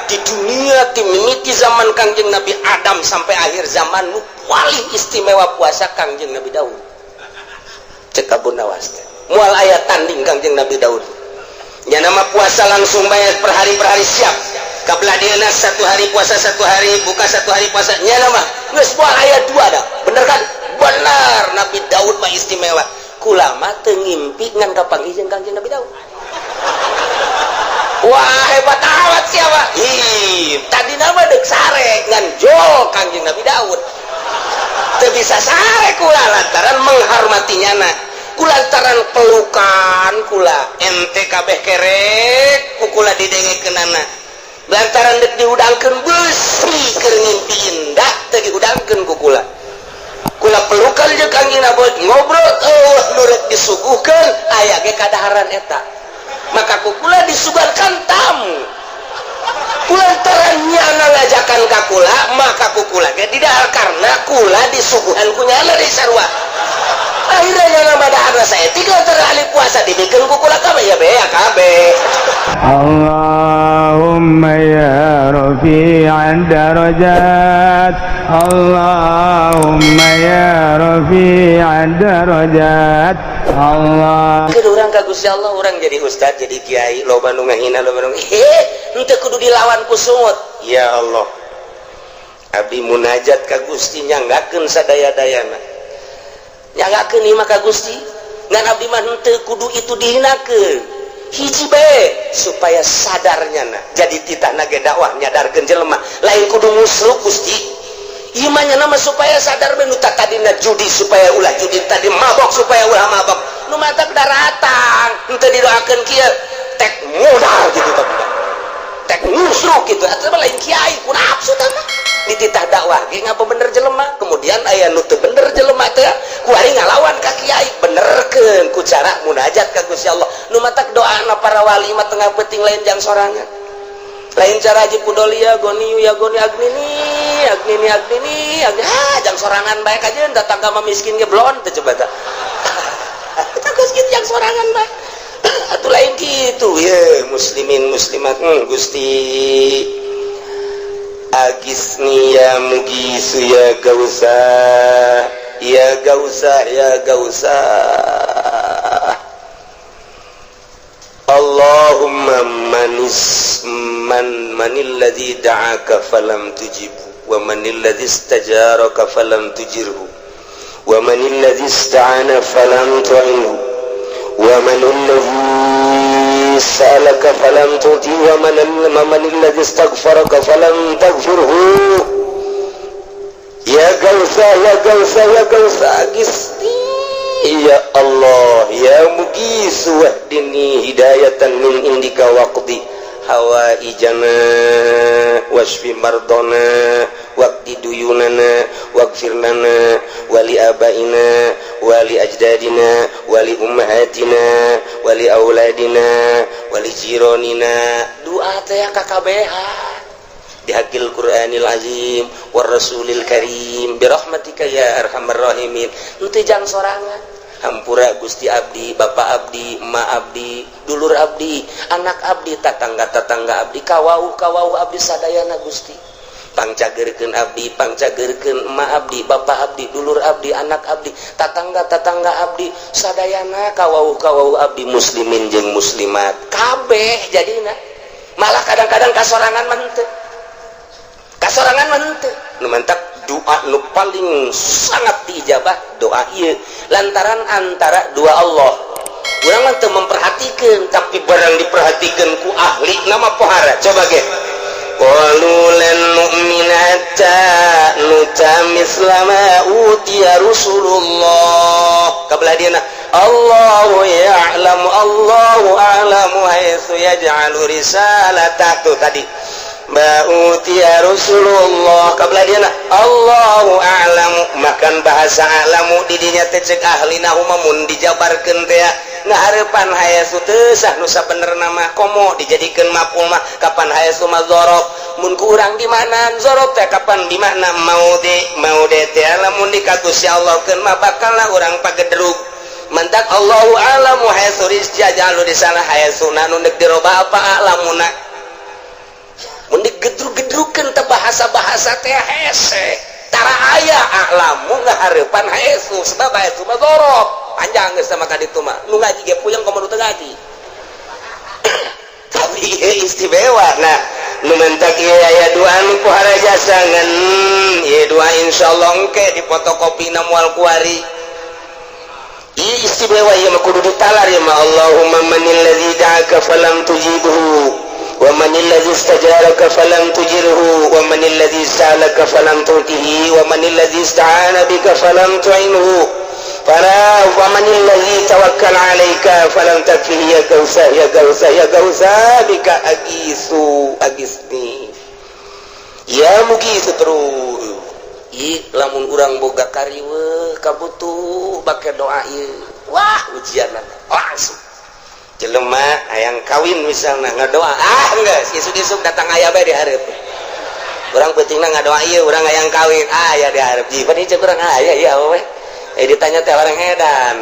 Di dunia ti mimiti zaman Kangjeng Nabi Adam sampai akhir zaman, nu paling istimewa puasa Kangjeng Nabi Daud. Cek Abu Nawas teh, moal aya tanding Kangjeng Nabi Daud. Nya nama puasa langsung bayar per hari, per hari siap. Kabelah dieuna satu hari puasa, satu hari buka, satu hari puasa. Nya nama geus moal aya dua dah. Bener kan? Bener, Nabi Daud mah istimewa. Kula mah teu ngimpi ngan kapanggih jeung Kangjeng Nabi Daud. Wah, hebat amat siapa? Ih, tadi nama dek sare ngan jol Kangjeng Nabi Daud. Teu bisa sare kula lantaran menghormatinya na. Kulantaran pelukan kula ente kabeh kerek ku kula didengekeunana. Lantaran dek dihudangkeun besi keur ngimpi indah teu dihudangkeun ku kula. Kula pelukan jeung Kangjeng Nabi, ngobrol, eueuh nu rek disuguhkeun aya ge kadaharan eta. Maka ku kula disuguhkan tamu. Kulantaran nyana ngajakan ka kula, maka ku kula ge didahar karena kula disuguhan ku nyana di sarua. Akhirnya nyana madaharna saeutik lantaran ahli puasa dibikeun ku kula kabeh ya bea kabeh. اللهم يا رفيع الدرجات، اللهم يا رفيع الدرجات، الله Ke urang ka Gusti Allah, urang jadi ustad, jadi kiai, loba nu ngahina, loba nu he, henteu kudu dilawan ku sungut. Ya Allah, abdi munajat ka Gusti, nyanggakeun sadaya-dayana, nyanggakeun ieu mah ka Gusti. Ngan abdi mah henteu kudu itu dihinakeun hiji bae supaya sadarnya na. Jadi titahna ge dakwah nyadarkeun jelema, lain kudu musruk. Gusti, ieu mah nya mah supaya sadar bae. Nu tadina judi supaya ulah judi, tadi mabok supaya ulah mabok. Nu matak daratang henteu didoakeun kieu tek modal gitu, tapi tek musruk gitu atau lain kiai ku nafsu tah mah. Dititah dakwah ge ngapa bener jelema, kemudian aya nu teu bener jelema teh kuari ngalawan ka kiai, benerkeun ku cara munajat ka Gusti Allah. Nu matak doana para wali mah tengah peuting lain jang sorangan, lain cara haji pudoli, ya goni ya goni agnini agnini agnini agni, ah jang sorangan bae kajeun datang ka miskin ge blon teh. Coba tah geus kitu jang sorangan bae atuh, lain kitu ye. Muslimin muslimat, Gusti, agisni ya mugisu ya gausa ya gausa ya gausa. Allahumma manis man manil ladzi da'aka falam tujibu wa manil ladzi istajaraka falam tujirhu wa manil ladzi ista'ana falam tu'inhu wa manil ladzi sa'alaka falam tu'ti wa manil ladzi istaghfaraka falam taghfirhu. Ya gausa ya gausa ya gausa, agisni ya Allah ya mugisu wahdini hidayatan min indika waqdi hawaijana wasfi mardona waqdi duyunana waghfir lana wali abaina wali ajdadina wali ummahatina wali auladina wali jironina. Doa teh KKBH bihaqil Qur'anil azim war rasulil karim birahmatika ya arhamar rahimin. Henteu jang sorangan. Hampura Gusti, abdi, bapak abdi, emak abdi, dulur abdi, anak abdi, tatangga tatangga abdi, kawauh kawauh abdi sadayana. Gusti, pangcagerkeun abdi, pangcagerkeun emak abdi, bapak abdi, dulur abdi, anak abdi, tatangga tatangga abdi sadayana, kawauh kawauh abdi, muslimin jeung muslimat kabeh. Jadina malah kadang-kadang kasorangan mah henteu, kasorangan mah henteu. Nu mantak doa nu paling sangat diijabah doa ieu lantaran antara dua Allah. Urang mah teu memperhatikan, tapi barang diperhatikan ku ahli nama pohara. Coba ge, qalu lan nu'mina hatta nu'ta misla ma utiya Rasulullah. Kabelah dieuna Allahu ya'lamu, Allahu a'lamu haitsu yaj'alu risalata. Tuh tadi ma utiya Rasulullah, kabelah dieuna Allahu a'lamu. Makan bahasa a'lamu di dinya teh cek ahli nahu mah mun dijabarkeun teh ngahareupan hayasu teu sah nu sabenerna mah, komo dijadikeun maf'ul mah. Kapan hayasu mah zorof, mun ku urang di mana zorof teh kapan di mana maudi maudi teh lamun di ka Gusti Allah keun mah bakalna urang pagederug. Mantak Allahu a'lamu haitsu yaj'alu risalah, haitsu nu deuk diroba apa a'lamuna mun. Bahasa-bahasa teh hese tara aya a'lamu ngahareupan haitsu, sebab haitsu mah dzorof panjang geus sama ka ditu mah. Nu ngaji ge puyeng komo nu teu ngaji, tapi ieu istimewa. Nah, nu mentak ieu aya dua anu pohara jasa ngan ieu dua insyaallah engke difotokopi na moal kuari. Ieu istimewa, ieu mah kudu ditalar ieu mah. Allahumma manil ladzi da'aka falam tujibhu, wa manil ladzi istajaraka falam tujirhu, wa manil ladzi sa'alaka falam tu'tihi, wa manil ladzi ista'ana bika falam tu'inhu, fala wa manil ladzi tawakkal 'alaika falam takfihi, ya gausa, ya gausa, ya gausa, bika agisu agisni ya mugisu. Terus i lamun urang boga kariweuh kabutuh bake doa ieu, wah, ujian langsung. Jelema hayang kawin misalnya, ngadoa, ah geus isuk-isuk datang aya bae di hareup. Urang peutingna ngadoa ieu, urang hayang kawin, ah aya di hareup. Jipan ieu urang aya ieu apa we, eh ditanya teh orang edan.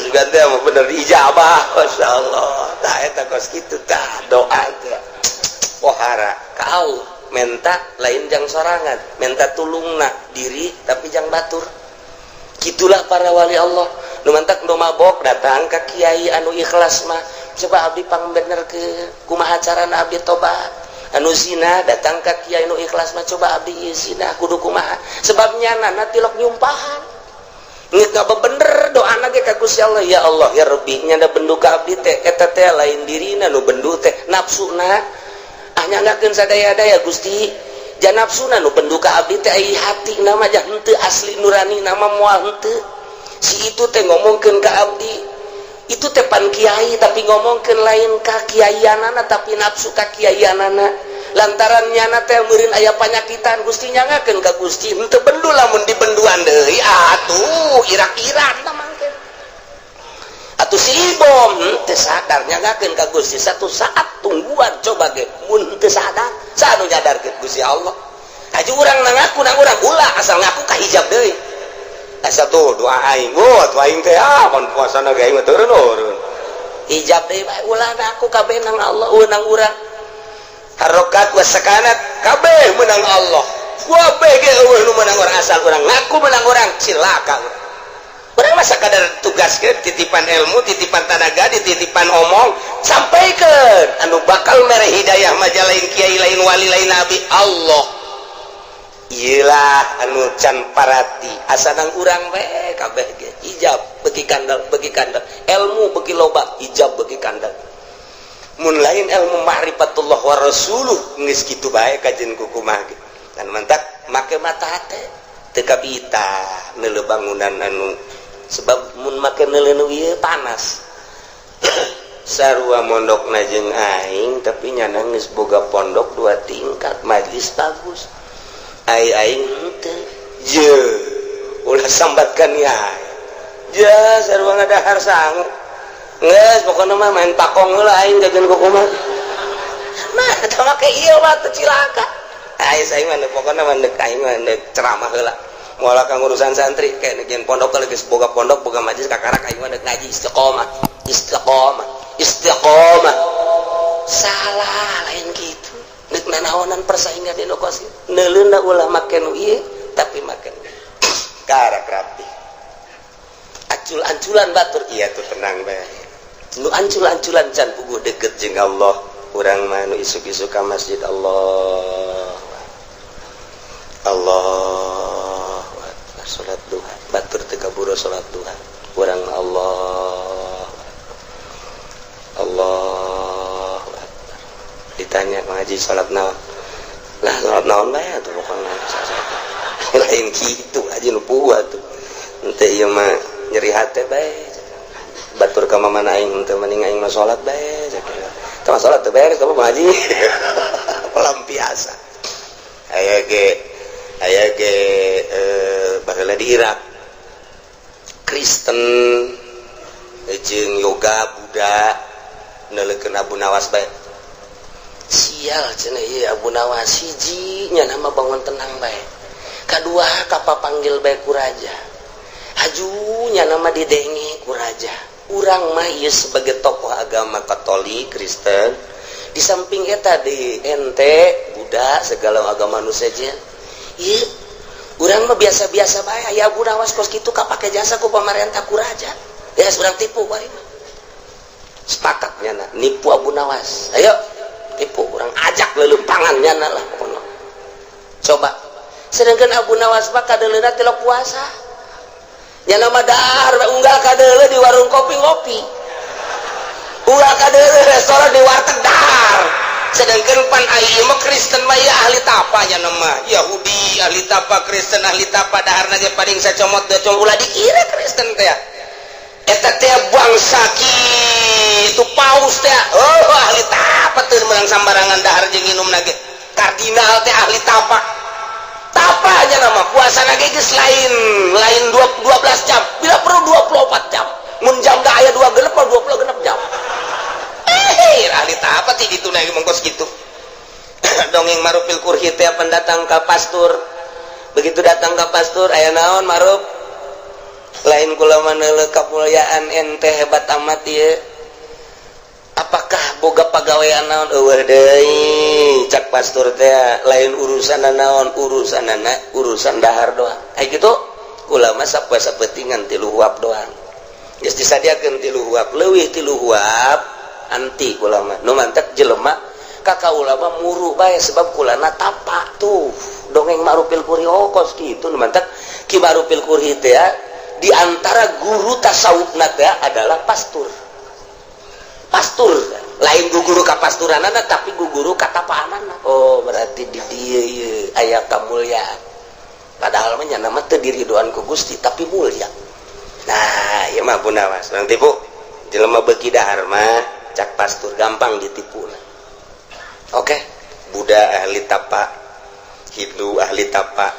Sugan teh mah bener diijabah, masyaallah. Tah eta kos kitu tah doa teh pohara ka Allah, menta lain jang sorangan, menta tulungna diri tapi jang batur. Gitulah para wali Allah. Nu mantak nu mabok datang ka kiai anu ikhlas mah, coba abdi pangbener ke kumaha carana abdi tobat. Anu zina datang ka kiai nu ikhlas mah, coba abdi ieu zina kudu kumaha, sebab nyana tilok nyumpahan. Ngeuk ngabebener doana ge ka Gusti Allah, ya Allah ya Rabbi, nyanda bendu ka abdi teh eta teh lain dirina nu bendu teh nafsuna, ah nyanggakeun sadaya-daya Gusti ja nafsuna nu bendu ka abdi teh, ai hati nama jah henteu asli nurani nama moal henteu. Si itu teh ngomongkeun ka abdi itu teh pan kiai, tapi ngomongkeun lain ka kiaianana tapi nafsu ka kiaianana, lantaran nyana teh meureun aya panyakitan. Gusti, nyangakeun ka Gusti henteu bendu, lamun dibenduan deui atuh irak-iran tah mangke atuh si Ibom henteu sadar. Nyangakeun ka Gusti satu saat tungguan, coba ge mun henteu sadar saha nu nyadarkeun? Gusti Allah. Haji urang na ngaku nang urang ulah asal ngaku ka hijab deui, asa tuh doa aing, oh atuh aing teh ah mun puasana ge aing mah turun hijab deui bae. Ulah ngaku kabeh nang Allah, nang urang harokat wa sakanat kabeh menang Allah, kabeh ge eueuh nu menang urang. Asal urang ngaku menang urang, cilaka urang. Urang masa kadar tugas ke titipan ilmu, titipan tanaga, dititipan omong, sampaikan. Anu bakal mere hidayah mah lain kiai, lain wali, lain nabi, Allah. Iyalah anu can parati, asa nang urang we kabeh ge hijab beki kandel, beki kandel ilmu, beki loba hijab, beki kandel. Mun lain ilmu ma'rifatullah wa rasuluh geus kitu bae kajen kukumaha ge. Dan mantak make mata hate teu kabita neuleu bangunan anu, sebab mun make neuleu nu ieu panas. Sarua mondokna jeung aing, tapi nyana geus boga pondok dua tingkat, majlis bagus, ai aing henteu je. Ulah sambatkan ya ja sarua ngadahar sangu geus, pokona mah main pakong heula aing jajan kukumaha mah teu make ieu mah teu cilaka. Ai saya mah pokona mah deuk aing mah deuk ceramah heula, moal ka ngurusan santri. Kayak nyeun pondok geus boga pondok, boga majlis, kakarak aing mah deuk ngaji istiqomah, istiqomah, istiqomah. Salah, lain gitu. Deuk nanaonan persaingan di nu kos neuleuna, ulah make nu ieu tapi make karak rapi ancul-anculan batur. Iya tuh, tenang bae nu ancul-anculan can puguh deket jeung Allah. Urang mah nu isuk-isuk ka masjid, Allah Allah, salat duha, batur teu kaburu salat duha. Urang Allah Allah, ditanya ngaji salat naon lah, salat naon bae atuh, pokona lain kitu aja nu puguh atuh. Henteu, ieu mah nyeri hate bae batur ka mamana aing, henteu, mending aing mah salat bae. Teu salat teu beres kamu ngaji pelampiasan. Aya ge baheula di Irak, Kristen jeung yoga Buddha neuleukeun Abu Nawas bae. Sial cenah ieu Abu Nawas, hiji nya nama bangun tenang bae, kadua kapapanggil bae ku raja, hajunya nama didenge ku raja. Urang mah ieu sebagai tokoh agama Katolik, Kristen, di samping eta di ente Buddha, segala agama nu sejen, ieu urang mah biasa-biasa bae. Aya Abu Nawas kos kitu kapake jasa ku pamarentah, ku raja, ya urang tipu bari mah. Sepakat nyana nipu Abu Nawas. Ayo tipu, urang ajak lelempangan nyana lah pokoknya. Coba, sedangkan Abu Nawas mah kadeuleuna tilok puasa, nyana mah dahar unggal kadeule di warung kopi ngopi, unggal kadeule restoran, di warteg dahar. Sedangkan pan ieu mah Kristen mah ya ahli tapa, nyana mah Yahudi ahli tapa, Kristen ahli tapa, daharna ge paling sacomot dua. Ulah dikira Kristen teh eta teh bangsa kitu. Paus teh, oh, ahli tapa, teu meunang sambarangan dahar jeung nginum ge. Kardinal teh ahli tapa. Tapa aja nama puasa lagi geus lain lain 2, 12 jam, bila perlu 24 jam. Mun jam dah aya 2 genep mah 20 genep jam. Ahli tapa ti ditu lagi mongkos gitu. Dongeng Marufil Kurhi teh pendatang ka pastur. Begitu datang ke pastur, "Aya naon, Maruf?" "Lain, kula mah kamuliaan ente hebat amat ieu. Apakah boga pagawean naon?" "Eueuh deui," cak pastur teh. "Lain urusan naon, urusanana urusan dahar doang." Kayak gitu, "Kula mah sapoe sapentingan 3 huap doang. Geus disadiakeun 3 huap, leuwih 3 huap anti kula mah." Nu mantek jelema ka kaula mah muru bae sebab kulana tapa. Tuh dongeng Marufil Kurhi, oh, kos kitu. Nu mantek Ki Marufil Kurhi teh di antara guru tasawufna teh adalah pastur. Pastur lain guru kapasturanana, tapi guru katapaanana. Oh, berarti di dieu ieu aya kamulyaan, padahal mah nyana mah teu diridoan ku Gusti, tapi mulia. Nah, ieu mah Abu Nawas nanti tipu jelema beuki dahar mah, cak pastur, gampang ditipu. Oke, Buddha ahli tapa, Hindu ahli tapa,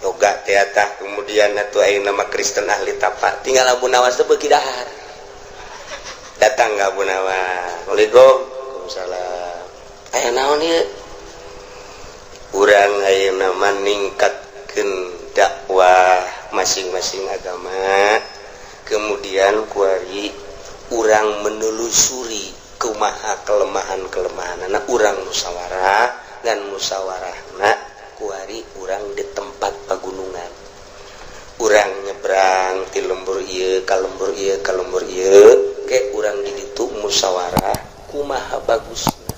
yoga teata, kemudian atuh ayeuna nama Kristen ahli tapa. Tinggal Abu Nawas teh beuki dahar. Datang ke Abu Nawas, "Assalamualaikum." "Waalaikumsalam." "Aya naon ieu?" "Urang ayeuna mah ningkatkeun dakwah masing-masing agama, kemudian kuari urang menelusuri kumaha kelemahan-kelemahan anak urang, musyawarah dan musyawarahna kuari urang di tempat pagunungan, urang nyebrang ti lembur ieu ka lembur ieu ka lembur ieu ke urang di ditu musyawarah kumaha bagusna."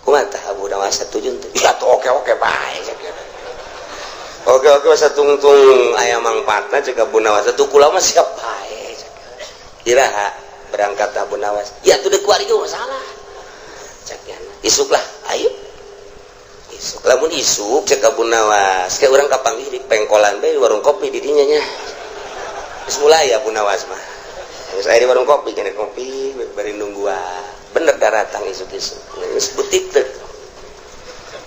"Kumaha tah?" Abu Nawas satuju teu? "Ya tuh, oke oke bae." Oke oke satungtung aya mangfaatna, cek Abu Nawas. "Atuh kula mah siap bae." "Iraha berangkat, Abu Nawas?" "Ya tuh, kuari ge masalah," cek. "Isuk lah, ayo isuk." "Lamun isuk," cek Abu Nawas, "kayak urang kapanggih di pengkolan bae, di warung kopi di dinya nya." Geus mulai Abu Nawas mah. Geus aya di warung kopi, kena kopi bari nungguan. Bener daratang isuk-isuk. Geus butik teh.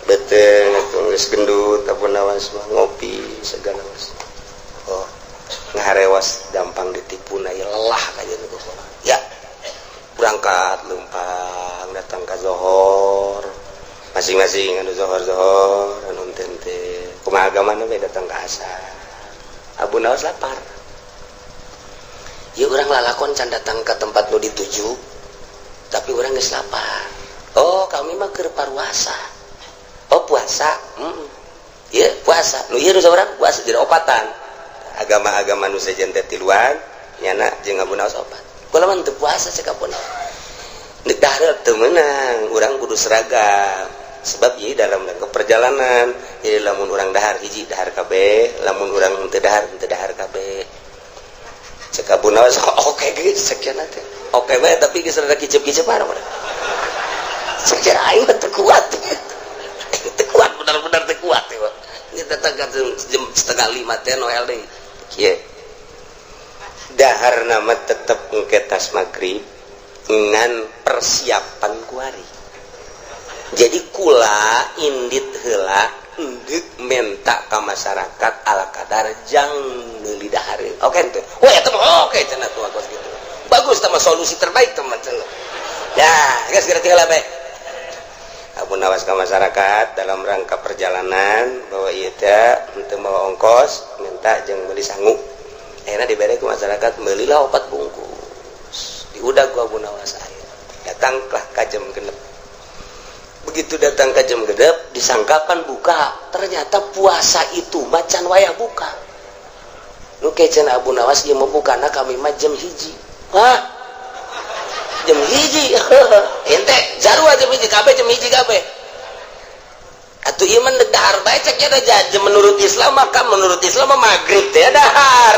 Beteng atuh geus gendut Abu Nawas mah, ngopi segala mas. Oh, ngaharewas gampang ditipu na ya, lelah kayak gitu ya. Berangkat lempang, datang ke zohor masing-masing, anu zohor zohor, anu tente kumaha agamana we. Datang ke asar, Abu Nawas lapar. Ya, urang lalakon can datang ke tempat nu dituju, tapi urang geus lapar. "Oh, kami mah keur paruasa." "Oh, puasa." Ya, puasa nu ieu nu saurang puasa, jadi opatan agama-agama nu sejen teh tiluan, nyana jeung Abu Nawas opat. "Kula mah teu puasa," cek Abu Nawas. "Deuk dahar teu meunang, urang kudu seragam sebab ieu dalam rangka perjalanan. Jadi lamun urang dahar hiji, dahar kabeh, lamun urang teu dahar, teu dahar kabeh," cek Abu Nawas. "Oke geus," cek teh. "Oke bae, tapi geus rada kicep-kicep parah." Cek aing mah teu kuat, teu kuat, benar-benar teu kuat ya. Kita datang jam 4.30 teh, Noel deui kieu. Dahar nama tetep engke tas maghrib ngan persiapan kuari. Jadi kula indit heula, endek menta ka masyarakat ala kadar jang meuli dahareun. Oke teu? Wah, eta mah oke cenah tuh, kos gitu. Bagus tah mah, solusi terbaik teman cenah. Ya, geus geura heula bae. Abu Nawas ke masyarakat dalam rangka perjalanan bahwa ieu teh henteu mawa ongkos, minta jeung meuli sangu. Akhirnya diberi ke masyarakat, belilah 4 bungkus. Diudag ku Abu Nawas air. Datanglah ka jam 6. Begitu datang ke jam 6, disangkakan buka. Ternyata puasa itu macan wayah buka. Nu cenah Abu Nawas, ieu mah bukana kami mah jam 1. Hah? Jam 1? Ente jarua jam 1 kabeh, jam 1 kabeh. Atuh ieu mah dahar bae cek nya. Menurut Islam, maka menurut Islam mah maghrib teh dahar.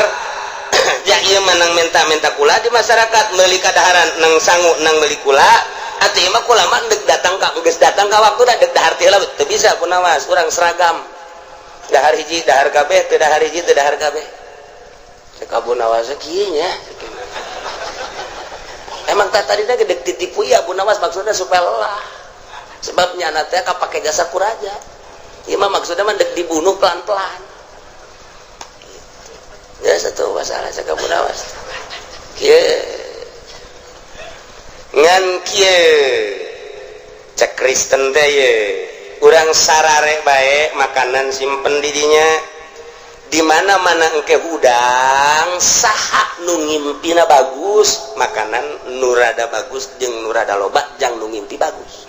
Ja ieu mah nang minta-minta kula di masyarakat, meuli kadaharan nang sangu, nang meuli kula. Atuh ieu mah kula mah dek datang ka, geus datang ka waktu dah dek dahar teh lah. Teu bisa Abu Nawas, urang seragam dahar hiji dahar kabeh, teu dahar hiji teu dahar kabeh. Cek Abu Nawas kieu nya. Emang tak tadi gede ditipu ya Abu Nawas, maksudnya supaya lelah, sebabnya teh kapake jasa ku raja. Ieu mah maksudnya mah dek dibunuh pelan-pelan gitu. Ya satu masalah cek Abu Nawas kieu. Ngan kieu cek Kristen teh ye, urang sarare bae makanan simpen di dinya, di mana-mana engke hudang. Saha nu ngimpina bagus, makanan nu rada bagus jeung nu rada loba jang nu ngimpi bagus.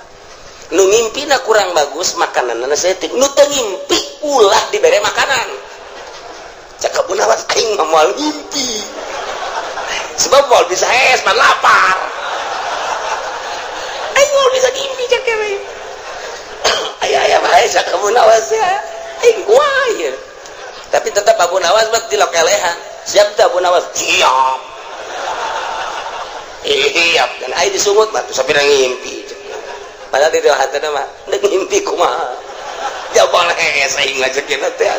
Nu ngimpina kurang bagus, makanan saeutik. Nu teu ngimpi ulah dibere makanan. Cek Abu Nawas, aing mah moal ngimpi, sebab moal bisa hees man lapar. Aing moal bisa ngimpi, cek kene aya aya bae. Cek Abu Nawas ya, aing kumaha ieu? Tapi tetap Abu Nawas mah tilokelehan. Siap teu Abu Nawas? Siap, siap. Dan aing disungut mah tuh sampai ngimpi, padahal di hati mah dek ngimpi kumaha, jabal hees aing ngajekin teh.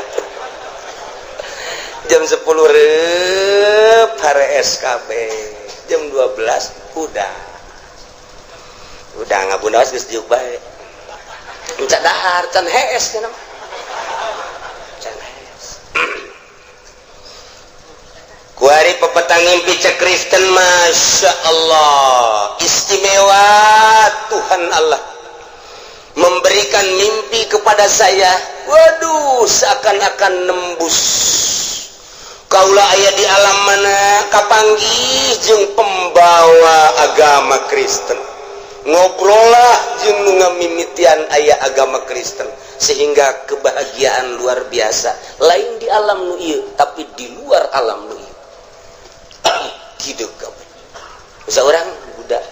Jam 10 rep harees kabeh, jam 12 udah Abu Nawas geus diuk bae, encan dahar, can hees cenah, can hees. Kuari pepetang ngimpi, cek Kristen, Masya Allah, istimewa Tuhan Allah memberikan mimpi kepada saya. Waduh, seakan-akan nembus kaula aya di alam mana, kapanggih jeung pembawa agama Kristen, ngobrollah jeung nu ngamimitian aya agama Kristen, sehingga kebahagiaan luar biasa, lain di alam nu ieu tapi di luar alam nu ieu hidup kabeh. Seorang budak,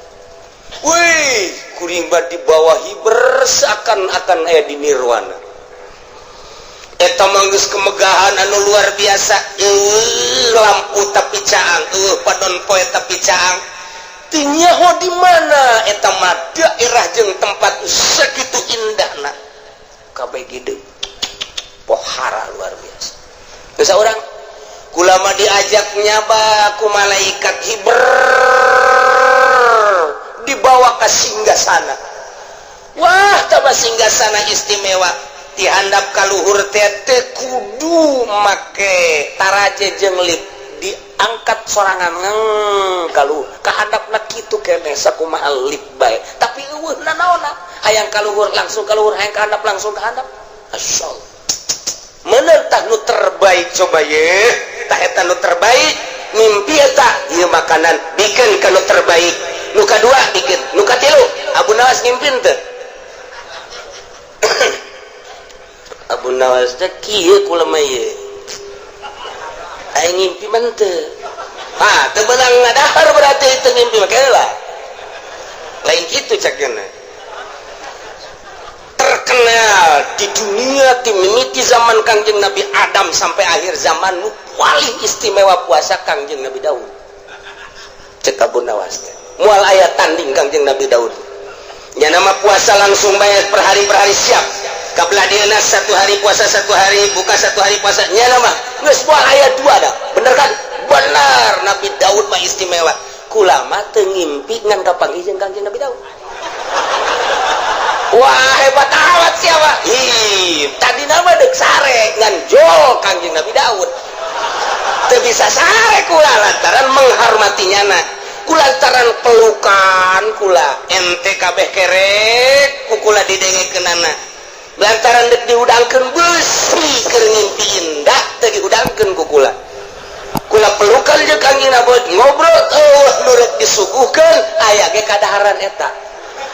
wih, kuring di bawah hiber seakan-akan aya di nirwana. Eta mah geus kemegahan anu luar biasa. Eueuh lampu tapi caang, eueuh padon poe tapi caang. Teu nyaho di mana eta mah, daerah jeung tempat segitu indahna kabeh gede, pohara luar biasa. Terus orang kulama diajak nyaba ku malaikat hiber, dibawa ke singgasana. Wah, tambah singgasana istimewa, dihandap kaluhur teh kudu make taraje jeung lip, diangkat sorangan ngeng kalu kahandapna kitu keneh, sakumaha lip bae tapi eueuh nanaona. Hayang kaluhur langsung kaluhur, hayang kahandap langsung kahandap. Asyol menentah nu terbaik. Coba ye, tah eta nu terbaik mimpi eta. Ieu makanan bikin ka nu terbaik, nu kadua bikin, nu katilu. Abu Nawas ngimpin teu? Abu Nawas teh kieu kula mah ieu, aing ngimpi mah teu. Ah, teu beunang ngadahar, berarti teu ngimpi mah lah. Lain kitu cakna. Terkenal di dunia ti mimiti zaman Kangjeng Nabi Adam sampai akhir zaman, nu paling istimewa puasa Kangjeng Nabi Daud. Cek Abu Nawas teh moal aya tanding Kangjeng Nabi Daud. Nya nama puasa langsung bayar per hari per hari, siap kabelah dieuna, satu hari puasa, satu hari buka, satu hari puasa. Nya nama geus moal aya dua dah. Bener kan? Bener. Nabi Daud mah istimewa. Kulama teu ngimpi ngan kapanggih jeung Kangjeng Nabi Daud. Wah, hebat amat siapa. Ih, tadi nama dek sare ngan jol Kangjeng Nabi Daud teu bisa sare kula lantaran menghormatinya na kulantaran pelukan kula ente kabeh kerek ku kula didengekeunana lantaran dek dihudangkeun besi keur ngimpi indah teu dihudangkeun ku kula. Kula pelukan jeung Kangjeng Nabi, ngobrol, eueuh nu rek disuguhkeun, aya ge kadaharan eta.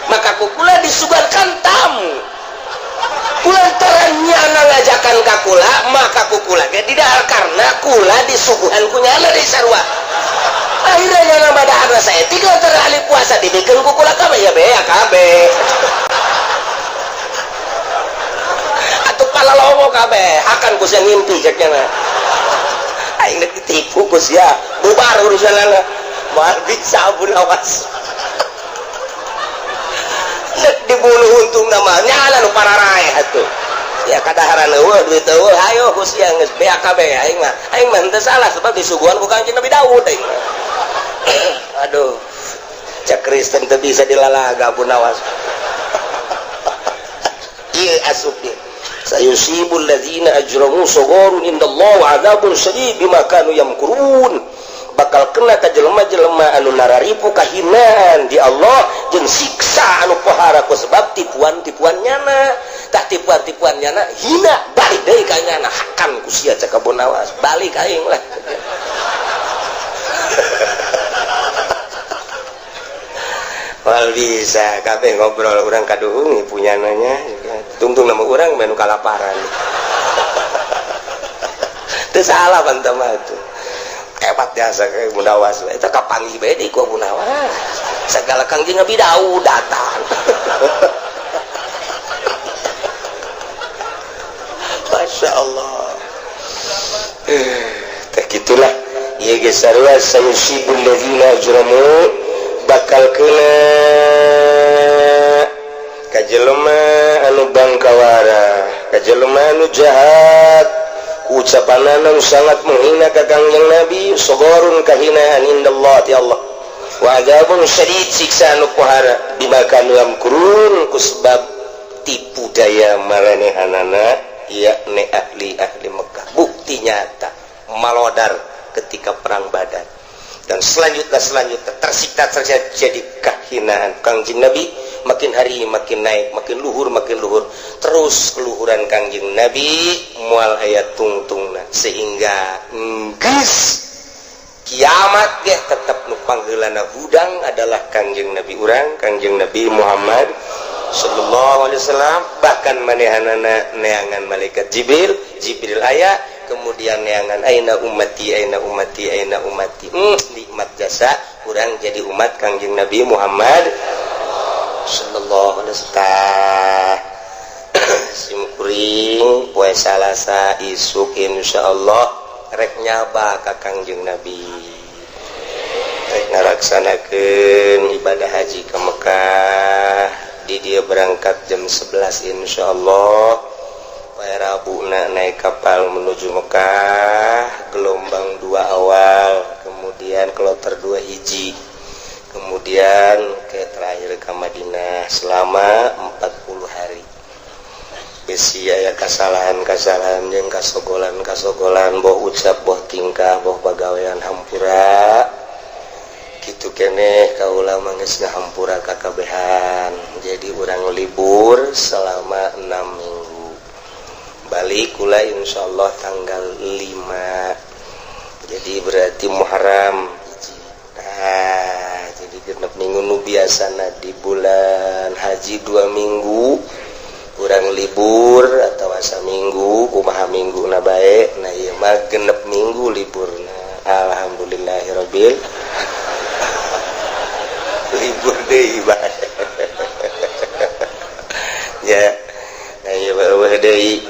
Maka ku kula disuguhkan tamu. Kulantaran nyana ngajakan ka kula, maka ku kula ge didahar karena kula disuguhan ku nyana di sarua. Akhirnya nyana madaharna saeutik lantaran ahli puasa dibikeun ku kula kabeh, ya bea kabeh. Atuh palalowo kabeh, hakan ku sia ngimpi cek nyana. Aing rek ditipu ku sia, bubar urusanana. Moal bisa Abu Nawas. Rek dibunuh untung nama nyala nu pararaeh atuh. Ya kadaharan eueuh, duit eueuh, hayo ku sia geus bea kabeh aing mah. Aing mah henteu salah sebab disuguhan ku Kangjeng Nabi Daud aing mah. Aduh. Cek Kristen teu bisa dilalaga Abu Nawas. Ieu asup dia. Sayusibul ladzina ajramu sagharun indallah wa adzabun syadid bima kanu yamkurun. Bakal kena ka jelema-jelema anu nararipu kahinaan di Allah jeung siksa anu pohara ku sebab tipuan-tipuan nyana. Tah tipuan-tipuan nyana hina balik deui ka nyana, hakan ku sia cek Abu Nawas, balik aing lah. Wal bisa kabeh ngobrol urang kaduhung punya nanya tungtung nama urang menu kalaparan. Teu salah bantah mah tuh. Hebat jasa ke Abu Nawas eta kapanggih bae deui ku Abu Nawas. Segala Kangjeng Nabi Daud datang. Masya Allah. Teh gitulah. Ieu geus sarua sayusibul ladzina ajramu bakal kena ka jelema anu bangkawara, ka jelema anu jahat. Ucapanana nu sangat menghina ka Kangjeng Nabi, sagharun kahinaan indallah ti Allah. Wa adzabun syadid siksa anu pohara bima kanu yamkurun ku sebab tipu daya maranehanana yakni ahli-ahli Mekah. Bukti nyata malodar ketika perang Badar. Dan selanjutnya tersiksa jadi kehinaan Kangjeng Nabi, makin hari makin naik, makin luhur, terus keluhuran Kangjeng Nabi mual aya tungtungna sehingga geus kiamat ge tetep nu pangheulana hudang adalah Kangjeng Nabi urang, Kangjeng Nabi Muhammad sallallahu alaihi wasallam. Bahkan manehanana neangan malaikat Jibril, Jibril aya, kemudian neangan aina ummati, aina ummati, aina ummati. Nikmat jasa urang jadi umat Kangjeng Nabi Muhammad sallallahu alaihi wasallam. Simkuring poe Salasa isuk insyaallah rek nyaba ka Kangjeng Nabi, rek ngalaksanakeun ibadah haji ke Mekah. Di dia berangkat jam 11 insyaallah. Poe Rabuna naik kapal menuju Mekah, gelombang 2 awal, kemudian kloter 2 hiji, kemudian ke terakhir ke Madinah selama 40 hari. Besi aya kasalahan-kasalahan jeung kasogolan-kasogolan, boh ucap, boh tingkah, boh pagawean hampura. Kitu keneh kaula mah geus ngahampura kakabehan. Jadi urang libur selama 6 minggu. Balik kula insyaallah tanggal 5. Jadi berarti Muharram hiji. Nah, jadi genep minggu nu biasana di bulan haji 2 minggu kurang libur atau asa minggu kumaha minggu na bae. Nah ieu mah genep minggu liburna. Alhamdulillahirabbil libur deui bae. Ya, nah ieu eueuh deui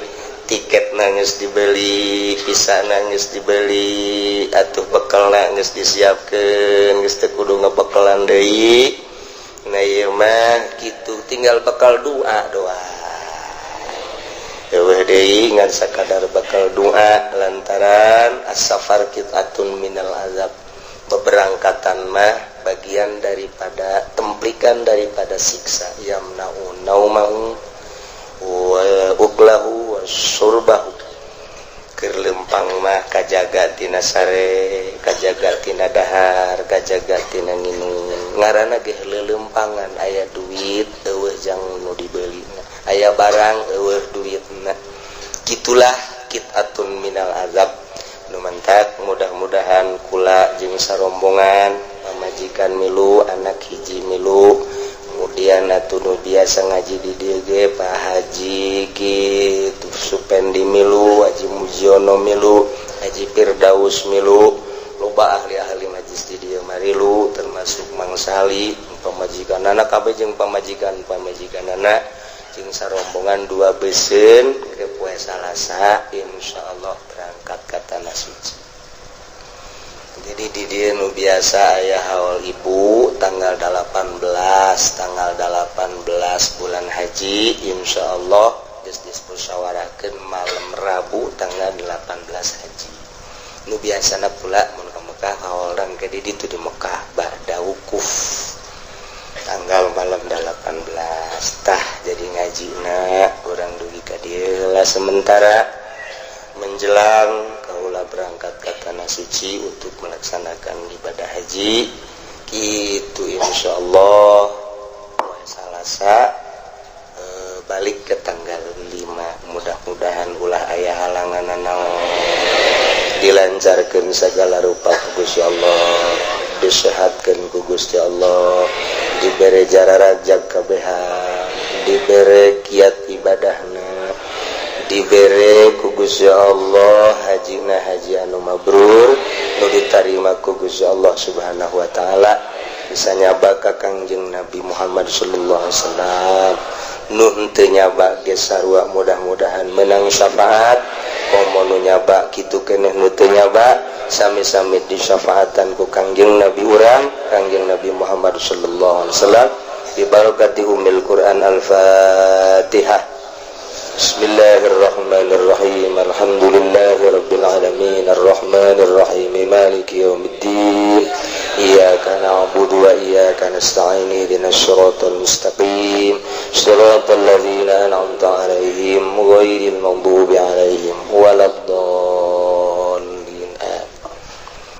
tiket nangis dibeli, visa nangis dibeli, atuh bekal nangis disiapkeun, geus teu kudu ngebekalan deui. Nah ieu mah kitu tinggal bekal doa doa. Eueuh deui ngan sakadar bekal doa lantaran as-safar qit'atun minal azab. Beberangkatan mah bagian daripada templikan daripada siksa. Yamna'u naumahu wa uklahu wa surbahu. Keur lempang mah kajaga tina sare, kajaga tina dahar, kajaga tina nginum. Ngaranna ge leuleumpangan, aya duit eueuh jang nu dibelina, aya barang eueuh duitna. Kitulah qit'atun minal azab. Nu mantak mudah-mudahan kula jeung sarombongan, pamajikan milu, anak hiji milu, kemudian atuh nu biasa ngaji di dieu ge, Pak Haji gitu, Supendi milu, Haji Mujiono milu, Haji Firdaus milu, loba ahli-ahli majlis di dieu marilu, termasuk Mang Sali, pamajikan anak kabeh jeung pamajikan pamajikan anak jeung sarombongan dua besen ke poe Salasa, insyaallah berangkat ke tanah suci. Jadi di dieu nu biasa aya haul ibu tanggal 18, tanggal 18 bulan haji, insyaallah geus dimusyawarahkeun malam Rabu tanggal 18 haji. Nu biasana pula mun ka Mekah haolan ke di ditu di Mekah ba'da wukuf tanggal malam 18. Tah, jadi ngajina urang dugi ka dieu lah sementara menjelang kaula berangkat ke tanah suci untuk melaksanakan ibadah haji gitu. Insyaallah poe Salasa balik ke tanggal 5. Mudah-mudahan ulah aya halangan naon, dilancarkan segala rupa ku Gusti Allah, disehatkan ku Gusti Allah, dibere jararajag kabehan, dibere kiat ibadahna, dibere ku Gusti Allah hajina haji anu mabrur nu ditarima ku Gusti Allah Subhanahu wa taala, bisa nyaba ka Kangjeng Nabi Muhammad sallallahu alaihi wasallam. Nu henteu nyaba ge sarua, mudah-mudahan menang syafaat. Komo nu nyaba kitu keneh, nu teu nyaba sami-sami disyafaatan ku Kangjeng Nabi urang, Kangjeng Nabi Muhammad sallallahu alaihi wasallam, bi barakati Ummil Quran. Al-Fatihah. Bismillahirrahmanirrahim. Alhamdulillahi rabbil alamin, arrahmanir rahim, maliki yaumiddin. Iyyaka na'budu wa iyyaka nasta'in, ihdinas siratal mustaqim, siratal ladzina an'amta 'alaihim, ghairil maghdubi 'alaihim waladdallin.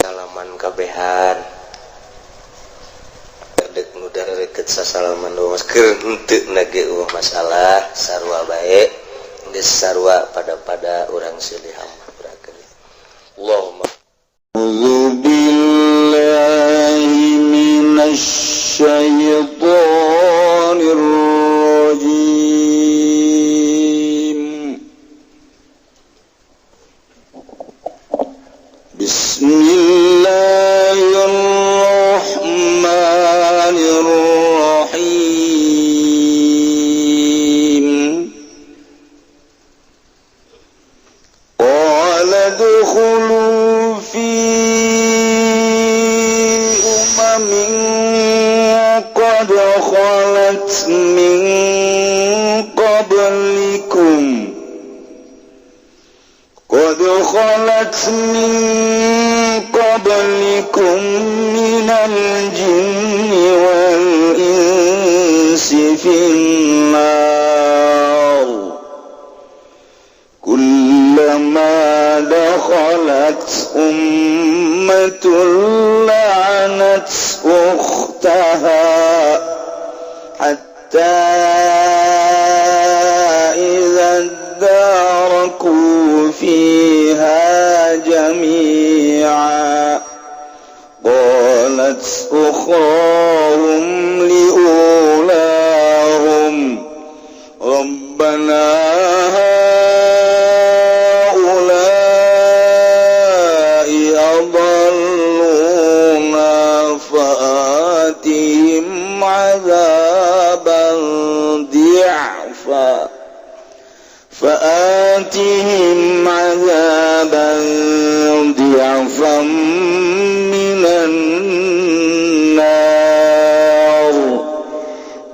Salaman kabehan. Dek nu deket sasalaman doang, keur henteu na ge eueuh masalah, sarua bae, geus sarua pada pada urang silih hampurakeun. Allahumma. أعوذ بالله من الشيطان الرجيم. بسم الله الرحمن الرحيم. قال ادخلوا في أمم قد خلت من قبلكم، قد خلت من قبلكم من الجن والإنس في النار، كلما دخلت أمة لعنت أختها، حتى إذا اداركوا فيها جميعا قالت أخراهم لأولاهم ربنا هؤلاء أضلونا فآتهم عذابا ضعفا، فآتهم عذابا ضعفا من النار.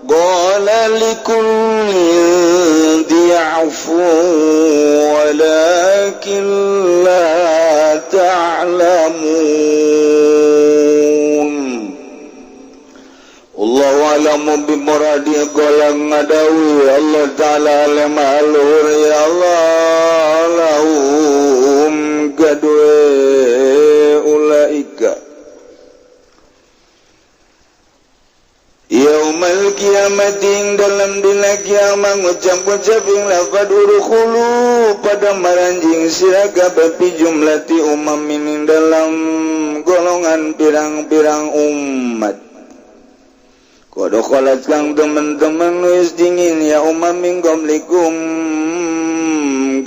قال لكل ضعف ولكن لا تعلمون. الله أعلم بمراده. قال ngadawi Allah Ta'ala lema luhur ya Allah lahum kadue ulaika. Yaumal kiamat, ing dalam dina kiamat, ngucap-ngucap ing lafad udkhulu, pada maranjing sira kabeh, fi jumlati umamin, ing dalam golongan pirang-pirang umat, qad khalat, kang teman-teman wis dingin ya umam, min qablikum,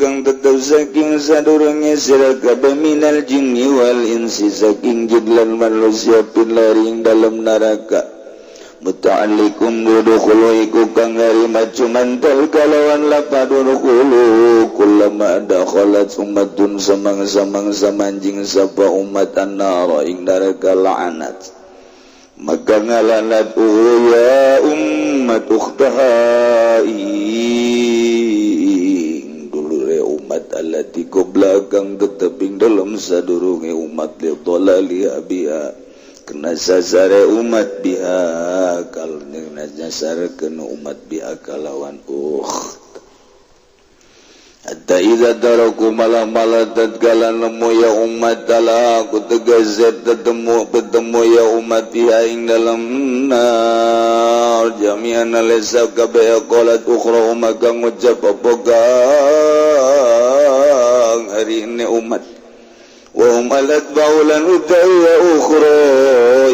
kang tetep saking sadurunge sira kabeh, minal jinni wal insi, saking jin lan manusia, finnari, ing dalam neraka. Muta'alliqun udkhulu iku kang ngarima cumantel kalawan lapad udkhulu. Kullama dakhalat ummatun, samang-samang samanjing sapa umat, annara, ing neraka, la'anat, maka ngalanat ya ummat, ukhtaha, ing dulure umat, allati qabla, kang tetep ing dalem sadurunge umat, li dhalali biha, kena sasare umat, biha kal nyasar kena umat, biha kalawan ukht. Hatta idza daraku, malah malah tatkala nemu ya umat, talaku tegas tetemu ketemu ya umat, fiha, ing dalam nar, jami'an alisa kabeh, qalat ukhra, maka ngucap apa kang hari ini umat, wa hum al-atba'u, lan utawi ukhra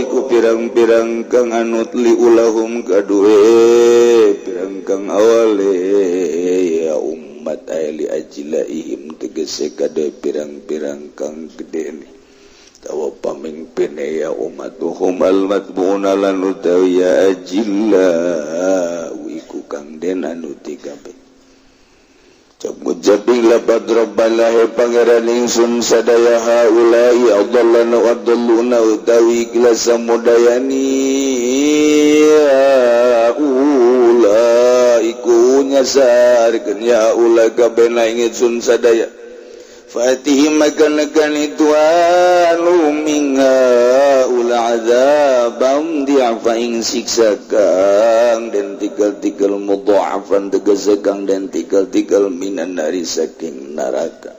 iku pirang-pirang kang anut, li ulahum, kadue pirang kang awale ya umat, ay li ajlaihim, tegese kade pirang-pirang kang gede ni tawa pamimpin ya umat, hum al matbu'una, lan utawi ya ajilla iku kang den anuti kabeh. Ngucaping lapad Rabbana, Pangeran ingsun sadaya, haulai adallana wa adalluna, utawi gila samudayani ula iku nyasarkeun ya ula kabeh ingsun sadaya. Fatihim, maka nekan itu anu minga ula azabam di'afa, ing siksa kang den tikel-tikel, mudha'afan tegese kang den tikel-tikel, minan nari, saking neraka.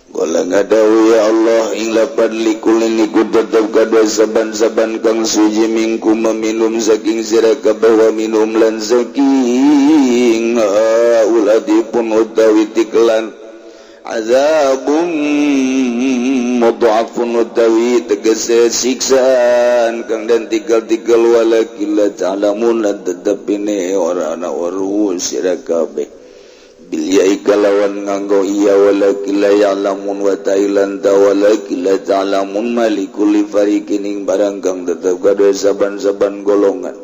Gola ngadawu ya Allah ing lapan likulin iku tetep kadua saban-saban kang suci, mingkum meminum saking sira kabeh, wa minum lan saking uladipun utawi tiklan, azabum mudha'afun utawi tegese siksaan kang den tigal-tigal. Walakin la ta'lamun, lan tetepine ora ana weruh sira kabeh, bil ya'i, kalawan nganggo iya, walakin la ya'lamun wa ta'ilan ta walakin la ta'lamun, malikul fariqin, ing barang kang tetep kadue saban-saban golongan.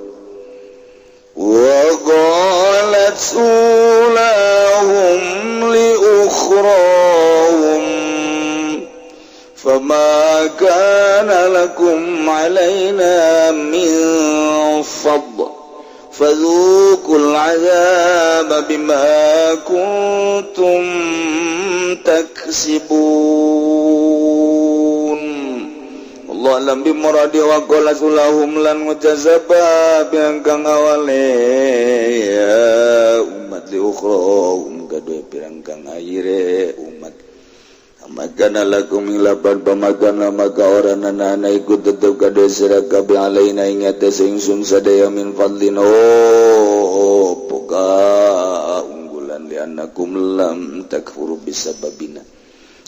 Wa qalat ulahum li ukhrahum فما كان لكم علينا من فضل فذوقوا العذاب بما كنتم تكسبون. Allah alam bimuradi. Wa qala lahum, lan mujazaba pirang kang awale ya umat, li ukhrahum, kadue pirang kang akhire umat. Makana lakum lapan pamakana, maka orang anak ikut tetep kadue sira kabeh, alaina, ing atas ingsun sadaya, min fadlin, oh poka unggulan, li annakum lam takfuru bisababina,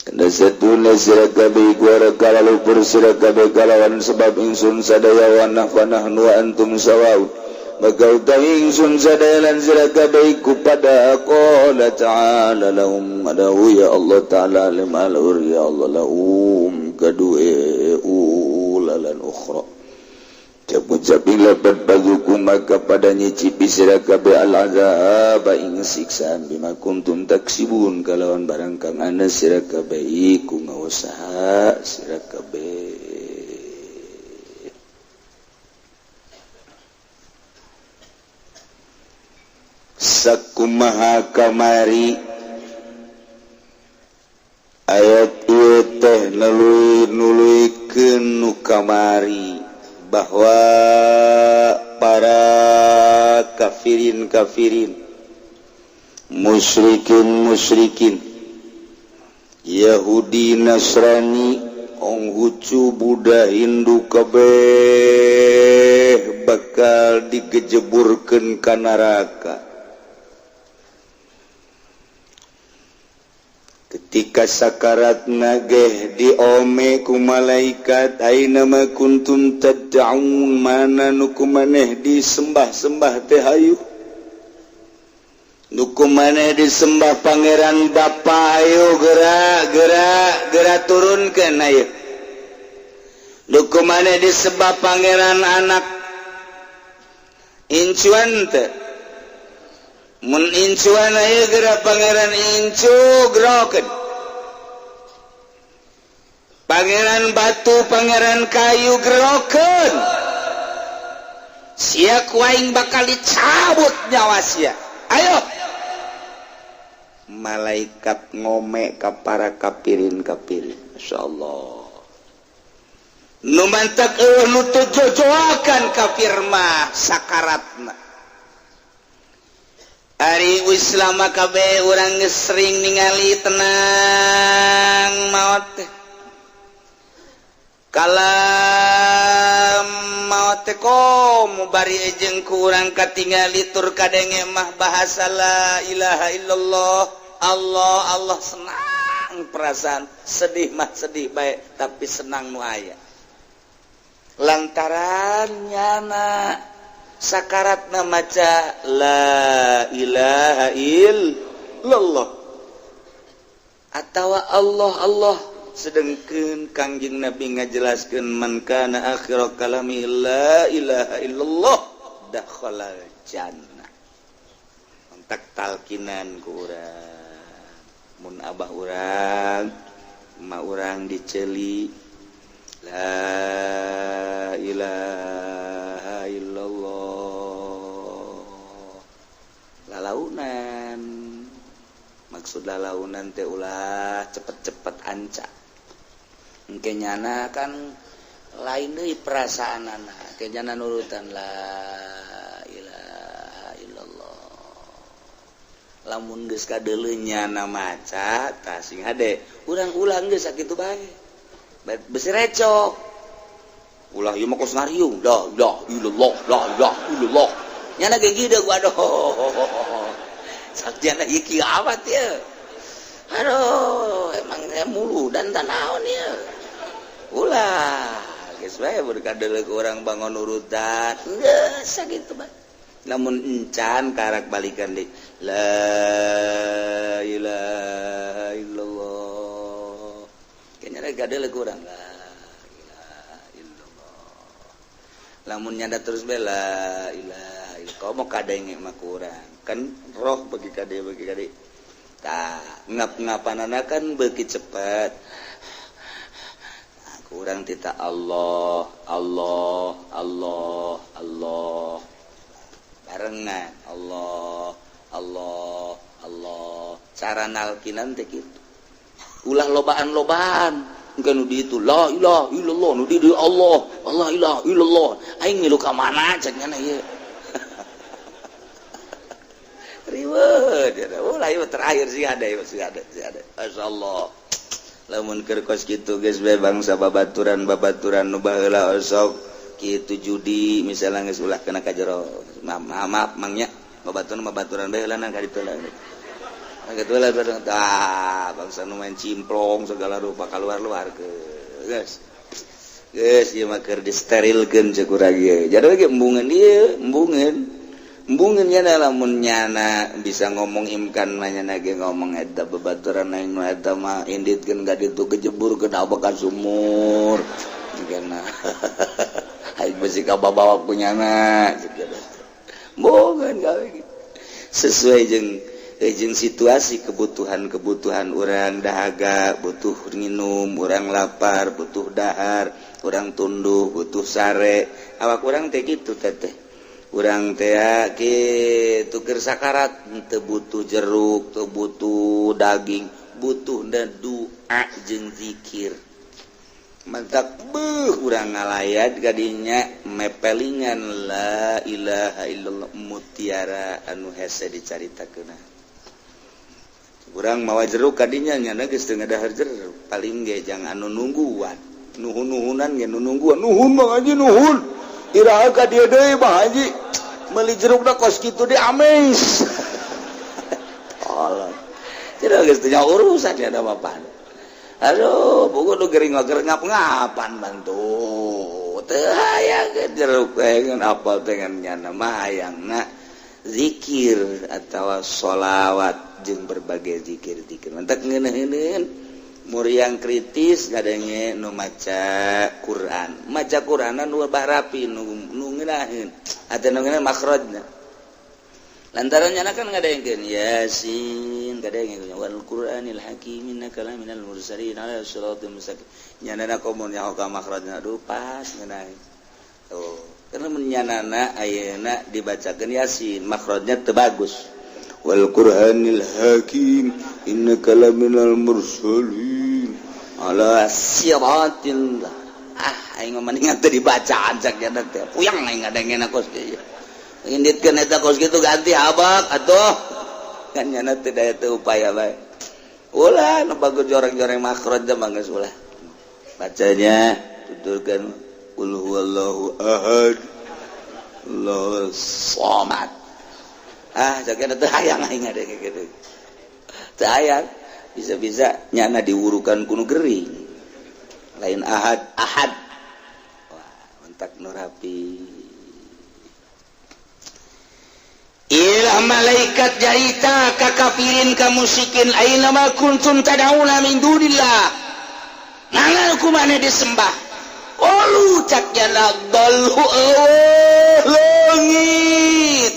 kena satuna sira kabeh iku ora kalalupur sira kabeh kalawan sebab ingsun sadaya. Wa nahnu wa antum sawaun, maka utawi ingsun sadaya lan sira kabeh iku pada. Qala ta'ala lahum, adahu ya Allah ta'ala lima lur ya Allah lahum kadue ulalan ukhra. Ucap lapat baguku, maka pada nyicipi sira kabeh, al azab, ing siksaan, bima kuntum taksibun, kalawan barang kang ana sira kabeh iku ngausaha sira kabeh. Sakumaha kamari ayat ieu teh nului nuluykeun nu kamari, bahwa para kafirin kafirin, musyrikin musyrikin, Yahudi, Nasrani, Konghucu Buddha Hindu kabeh bakal digejeburkeun ka neraka. Ketika sakarat nageh diome ku malaikat, aina ma kuntum tad'un, mana nu ku maneh disembah-sembah teh, hayu nu ku maneh disembah pangeran bapa, ayo gerak gerak gerak turunkeun, ayo nu ku maneh disembah pangeran anak, incuan teh. Mun incuan, ayo gerak pangeran incu gerokeun, pangeran batu, pangeran kayu gerokeun sia, ku aing bakal dicabut nyawa sia, ayo. Malaikat ngome ka para kapirin kapirin. Masya Allah, nu mantak eueuh nu teu jojoakan kafir mah sakaratna. Ari Islam kabeh urang geus sering ningali tenang maot teh. Kalam maot teh komo bari jeung ku urang katingali tur kadenge mah bahasa la ilaha illallah, Allah Allah, senang perasaan. Sedih mah sedih baik, tapi senang nu aya lantaran nyana sakaratna maca la ilaha illallah atau Allah Allah. Sedengkeun Kangjeng Nabi ngajelaskeun, man kana akhir kalami la ilaha illallah dakhalal jannah. Entak talkinan ku urang mun abah urang, emak urang diceli la ilaha illallah, lalaunan. Maksud lalaunan teh ulah cepet-cepet ancak. Engke nyana kan lain deui perasaan anak ke nyana nurutan la ilaha illallah. Lamun geus kadeuleu nyana maca tah sing hade urang ulang, geus sakitu bae, besi recok. Ulah ieu mah kos ngariung la ilaha illallah, la ilaha illallah, nyana ge gideg. Waduh, sakjana ieu kieu amat ya. Aduh, emangnya mulu dan tanaon ya. Ulah geus bae berkadeuleu ku urang bangun urutan geus sakitu bae. Namun encan karak balikan di la ilaha illallah, kayaknya kadeuleu ku urang la ilaha illallah. Lamun nyanda terus be la ilaha illallah, komo kadenge mah kurang kan roh bagi kade bagi kade tah ngap-ngapanana kan beuki cepet. Nah, kurang tita Allah Allah Allah Allah barengan Allah Allah Allah. Cara nalkinan teh kitu, ulah lobaan-lobaan. Engke nu di itu la ilaha illallah, nu di dieu Allah Allah ilaha illallah, aing milu ka mana cek nyana ieu riweuh. Ulah ieu terakhir sih ada ieu, sih ada, sih ada. Masyaallah, lamun keur kos kitu geus bae bangsa babaturan babaturan nu baheula osok kitu judi misalnya geus ulah kena ka jero. Maaf maaf mangnya, babaturan babaturan bae heula ka ditu lah. Gitu lah, ah, bangsa nu main cimplong segala rupa keluar-luar ke geus geus ieu mah keur disterilkeun ceuk urang ieu. Jadi ge embungeun ieu, embungeun embungeun nya. Lamun nyana bisa ngomong imkan mah nyana ge ngomong eta babaturan aing mah eta mah inditkeun ka ditu kejebur ke ka sumur jigana aing besi ka babawa ku nyana. Embungeun gawe sesuai jeung situasi kebutuhan-kebutuhan orang. Dahaga butuh minum, orang lapar butuh dahar, orang tunduh butuh sare. Awak urang teh gitu teteh, urang teh kitu keur sakarat teu butuh jeruk, teu butuh daging, butuh dan doa jeung zikir. Mantap beuh, urang ngalayat kadinya mepelingan la ilaha illallah, mutiara anu hese dicaritakeun. Urang mawa jeruk kadinya, nyana geus teu ngadahar jeruk, paling ge jang anu nungguan. Nuhun-nuhunan ge nu nungguan. Nuhun, Bang Haji, nuhun. Iraha ka dieu deui, Bang Haji? Meuli jerukna kos kitu di ames. Tolong. Tidak geus teu urusan ya ada apa. Aduh, buku nu gering mah ngap-ngapan bantu. Teu hayang jeruk teh ngan apal teh ngan nyana mah hayangna zikir atau sholawat jeung berbagai zikir-zikir. Mantak ngeunaheun muriang kritis ngadenge nu maca Quran. Maca Quranan nu barapi nu ngeunaheun. Atau nu ngeunaheun makhrajna. Lantaran nyana kan ngadengkeun Yasin, ngadengkeun wal Qur'anil Hakim innaka laminal mursalin ala siratal mustaqim. Nyanana komo nyaho ka makhrajna, aduh, pas ngeunaheun. Tuh, karena menyanana ayeuna dibacakeun Yasin, makhrajnya teu bagus. Wal Qur'anil Hakim innaka laminal mursalin ala siratil, ah, aing mah mendingan teu dibacaan cak nya teh. Puyang aing ngadengkeun kos kieu. Inditkeun eta kos kitu ganti habak atuh. Kan nyana teu daya teu upaya bae. Ulah nu bagus joreng-joreng makhraj mah geus ulah. Bacanya tuturkan qul huwallahu ahad. Allahu samad. Ah, cak teu hayang aing ngadenge kitu. Teu hayang. Bisa-bisa nyana diwurukan ku nu gering. Lain ahad, ahad. Wah, mentak nu rapi. Ilah malaikat jarita ka kafirin, ka musyrikin, aina ma kuntum tad'una min dunillah, mana ku maneh disembah? Olu cak jana dallu, eueuh leungit,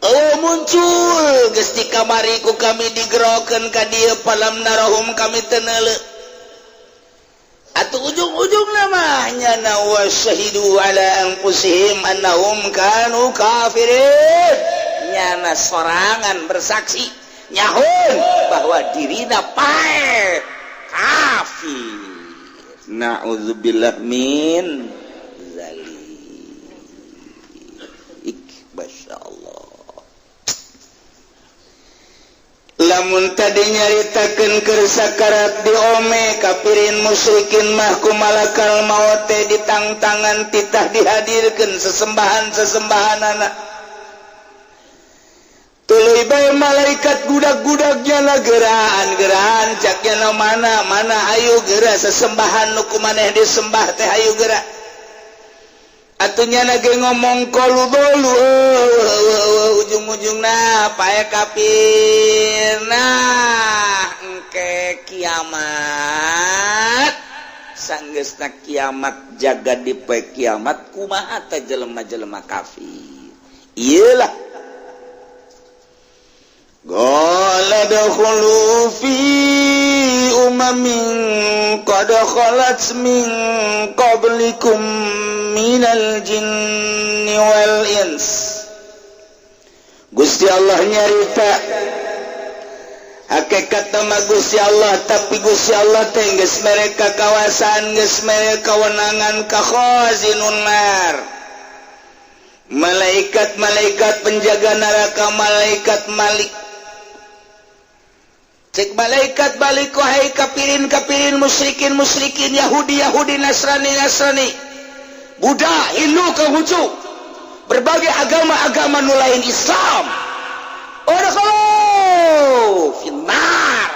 oh muncul geus di kamari ku kami digerokeun ka dieu, falam narahum, kami teu neuleu atuh. Ujung-ujung namanya na wasyahidu ala anfusihim annahum kanu kafirin. Nyana sorangan bersaksi nyahun bahwa dirina paeh kafir. Na'udzubillah min zalik. Masya Allah. Lamun tadi nyaritakeun keur sakarat diome kafirin musyrikin mah, ku malakal maut teh ditangtangan, titah dihadirkeun sesembahan-sesembahan anak. Tuluy bae malaikat gudak-gudaknya lah, geraan geraan caknya, mana mana, ayo geura sesembahan nu ku maneh disembah teh, ayo geura atuh. Nya ge ngomong qalu dolu, ujung-ujung nah pae kafir. Nah, engke kiamat, sanggeusna kiamat jaga di poe kiamat, kumaha teh jelema-jelema kafir? Iyalah. Qala dakhulu fi umamin qad khalat min qablikum minal jinni wal ins. Gusti Allah nyarita hakikat nama Gusti Allah, tapi Gusti Allah teh geus mereka kawasan, geus mereka kewenangan ka khazinun nar, malaikat-malaikat penjaga neraka, malaikat Malik. Cek malaikat balik, wahai kafirin kafirin, musyrikin musyrikin, Yahudi Yahudi, Nasrani Nasrani, Buddha, Hindu, Konghucu, berbagai agama-agama nu lain Islam, udkhulu finnar,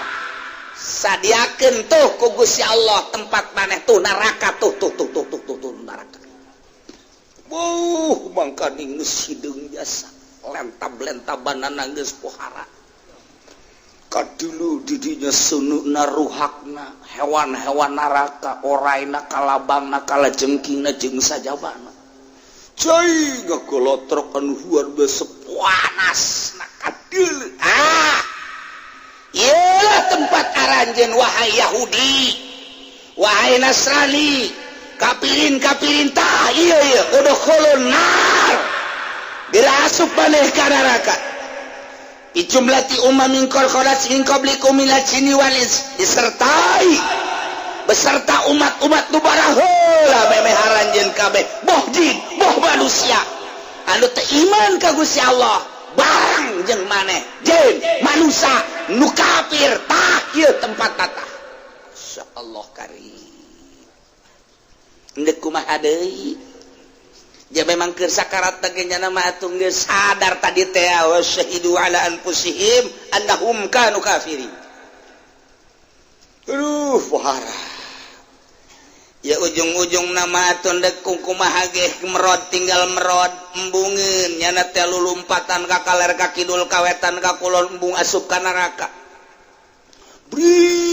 sadiakeun tuh ku Gusti Allah tempat maneh tuh neraka, tuh tuh tuh tuh tuh tuh, tuh neraka. Wuh, mangkaning geus hideung jasa lentab-lentabanana geus pohara kadulu didinya sununa ruhakna hewan-hewan neraka, oraina, kalabangna, kalajengkingna, jeung sajabana. Cai ngagolotrok anu luar biasa panas na kadulu. Ah, iyalah tempat aranjeun, wahai Yahudi, wahai Nasrani, kafirin kafirin, tah iya iya, udkhulun nar, dirasup maneh ka neraka, fi jumlati umamin qad khalat min qablikum minal jinni wal ins, disertai beserta umat-umat nu baraheula memeh aranjeun kabeh, boh jin boh manusia anu teu iman ka Gusti Allah, barang jeung maneh jin manusia nu kafir. Tah, ieu tempat tata. Insyaallah karim. Endek kumaha deui? Ja memang keur sakarat teh nyana mah atuh geus sadar tadi teh, wa syahidu ala anfusihim annahum kanu kafirin. Aduh, pohara. Ya ujung-ujung nama atuh ndek kumaha ge merod, tinggal merod embungeun nyana teh lulumpatan ka kaler, ka kidul, ka wetan, ka kulon, embung asup ka neraka. Bring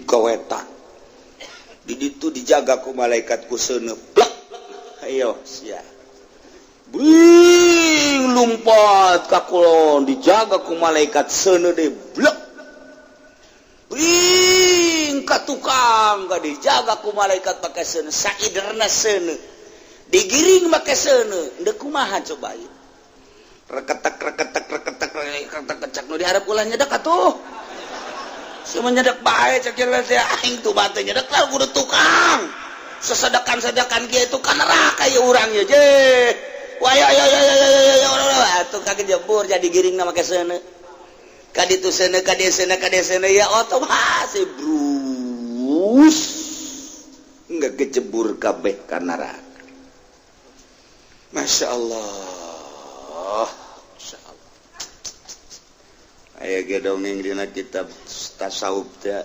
ka wetan. Di ditu dijaga ku malaikat ku seuneu. Plek. Ayo sia. Bring lumpat ka kulon, dijaga ku malaikat seuneu deui. Blek. Bring ka tukang, gak dijaga ku malaikat pakai seuneu, saiderna seuneu. Digiring make seuneu, ndek kumaha coba ieu? Reketek reketek reketek reketek kecak nu diharap ulah nyedek atuh. Si nyedak bae cek teh, aing tuh batu nyedek lah kudu tukang. Sesedekan-sedekan kieu itu ka neraka ya urang ya je. Wah, ayo ayo ayo ayo ayo ayo atuh kagejebur jadi giringna make seuneu. Ka ditu seuneu, ka dieu seuneu, ka dieu seuneu, ya otomatis brus enggak kecebur kabeh ka neraka. Masya Allah, Masya Allah. Aya ge dongeng dina kitab tasawuf teh,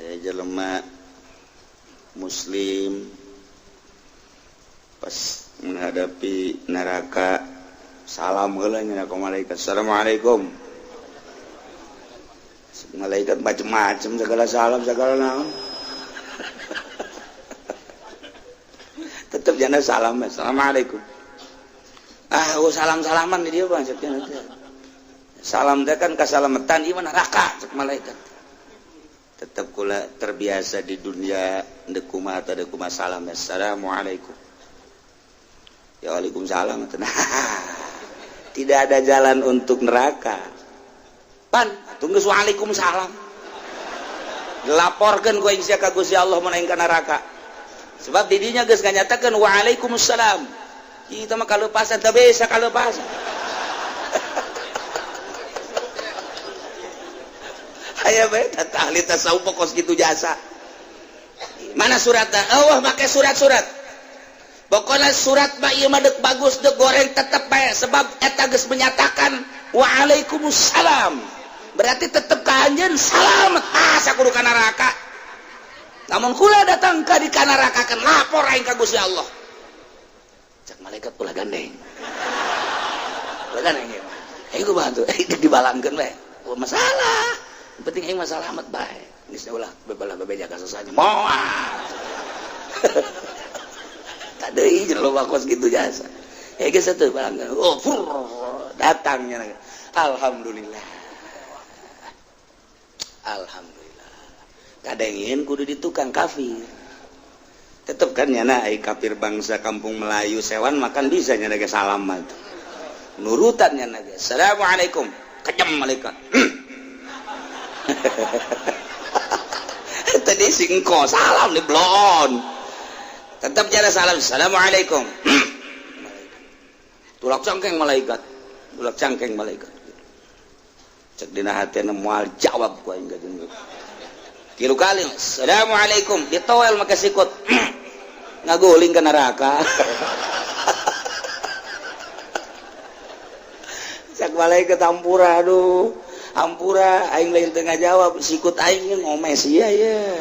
aya jelema muslim pas menghadapi neraka, salam heula nya ka malaikat, "Assalamualaikum." Malaikat macem-macem segala salam segala naon, tetep jana salam, "Assalamualaikum." Ah, oh, salam-salaman di dia bang, cek teh. Salam teh kan kasalamatan, ieu mah neraka, cek malaikat. Tetep kula terbiasa di dunia ndek kumaha teh kumaha salam, "Assalamualaikum." Ya, "Waalaikumsalam." Tidak ada jalan untuk neraka. Pan, tunggu, "Waalaikumsalam." Dilaporkeun ku aing sia ka Gusti Allah mun aing ka neraka. Sebab didinya geus nganyatakeun "Waalaikumsalam." Kita mah kalepasan teu bisa kalepasan. Aya bae tata ahli tasawuf kos kitu jasa. Mana suratna? Oh, make surat-surat. Pokoknya surat mah ieu mah deuk bagus deuk goreng tetep bae, sebab eta geus menyatakan "Waalaikumsalam." Berarti tetep ka anjeun salamet. Ah, sakudu ka neraka. Namun kula datang ka di ka neraka kan lapor aing ka Gusti Allah. Cek malaikat, "Ulah gandeng. Ulah gandeng ieu mah. Aing bantu, aing dibalangkeun we. Oh, masalah. Yang penting aing mah salamet bae. Geus ulah bebalah bebeja ka sasanya. Moal." Tak deui loba kos gitu jasa. Ya geus atuh balangkeun. Oh, fur, datangnya. Alhamdulillah. Alhamdulillah. Kadengin kudu di tukang kafir. Tetep kan nyana ai kafir bangsa kampung Melayu sewan makan bisa nyana ge salam mah tuh. Nurutan nyana ge. "Assalamualaikum." Kejam malaikat. Tadi si engko salam di blon. Tetap jalan salam. "Assalamualaikum." Tulak cangkeng malaikat. Tulak cangkeng malaikat. Cek dina hatena, moal jawab ku aing gajeun. Tilu kali, "Assalamualaikum." Ditoel make sikut. Ngaguling ke neraka. Cek malaikat, "Ampura, aduh. Ampura aing lain teu ngajawab, sikut aing ngomes ieu ya."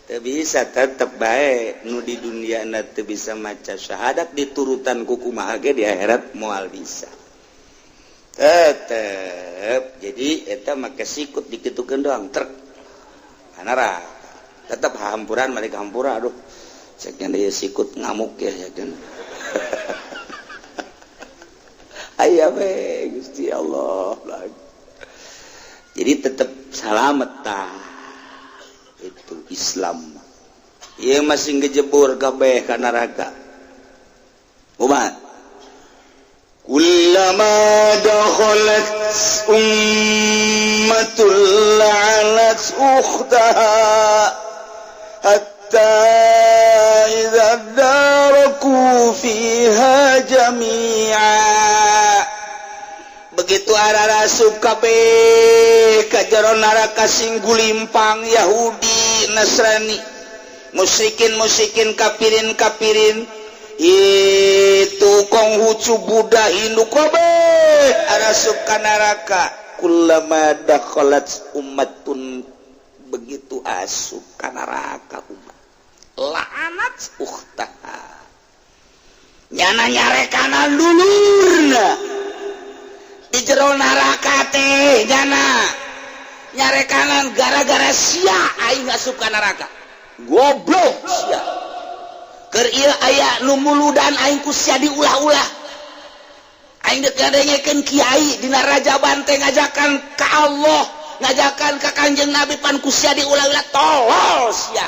Teu bisa, tetep bae nu di dunia na teu bisa maca syahadat diturutan ku kumaha ge di akhirat moal bisa. Tetep jadi eta make sikut dikitukeun doang trek. Neraka. Tetep hampuran mereka, hampura, aduh. Ceknya dia sikut ngamuk ya ceknya. Aya we Gusti Allah lagi. Jadi tetep salamet tah. Itu Islam. Ieu masih ngejebur kabeh ka neraka. Kumaha? Kullama dakhalat ummatul la'anat ukhtaha hatta idza daraku fiha jami'a. Begitu arah asup kabeh ka jero neraka sing gulimpang Yahudi, Yahudi Nasrani, musyrikin musyrikin, kafirin kafirin, itu Konghucu, Buddha, Hindu, kabeh arasup ka neraka. Kullama dakhalat ummatun, begitu asup ka neraka umat, la'anat ukhtaha, nyana nyarekanan dulurna di jero neraka teh. Nyana nyarekanan, "Gara-gara sia aing asup ka neraka, goblok sia. Keur ieu aya nu muludan aing, ku sia diulah-ulah. Aing dek ngadengekeun kiai dina Rajaban teh ngajakan ka Allah, ngajakan ka Kanjeng Nabi, pan ku sia diulah-ulah. Tolol sia."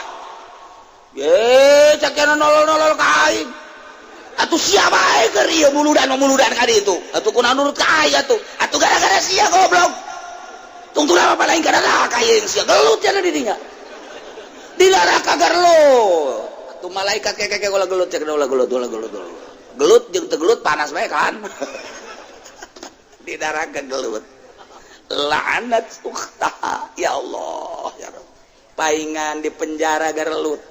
Ye, cak nolol-nolol ka aing. "Atuh sia bae keur ieu muludan muludan ka ditu. Atuh kunaon nurut ka aing atuh? Atuh gara-gara sia, goblok. Tungtung apa lain ka neraka ieu sia." Gelut ya di dinya. Di neraka gelut. Atuh malaikat kayak kayak ulah gelut, cek, ulah gelut, ulah gelut. Gelut jeung teu gelut panas bae kan. Di neraka gelut. La'anat ukhtaha. Ya Allah, ya Rabb. Paingan di penjara gelut.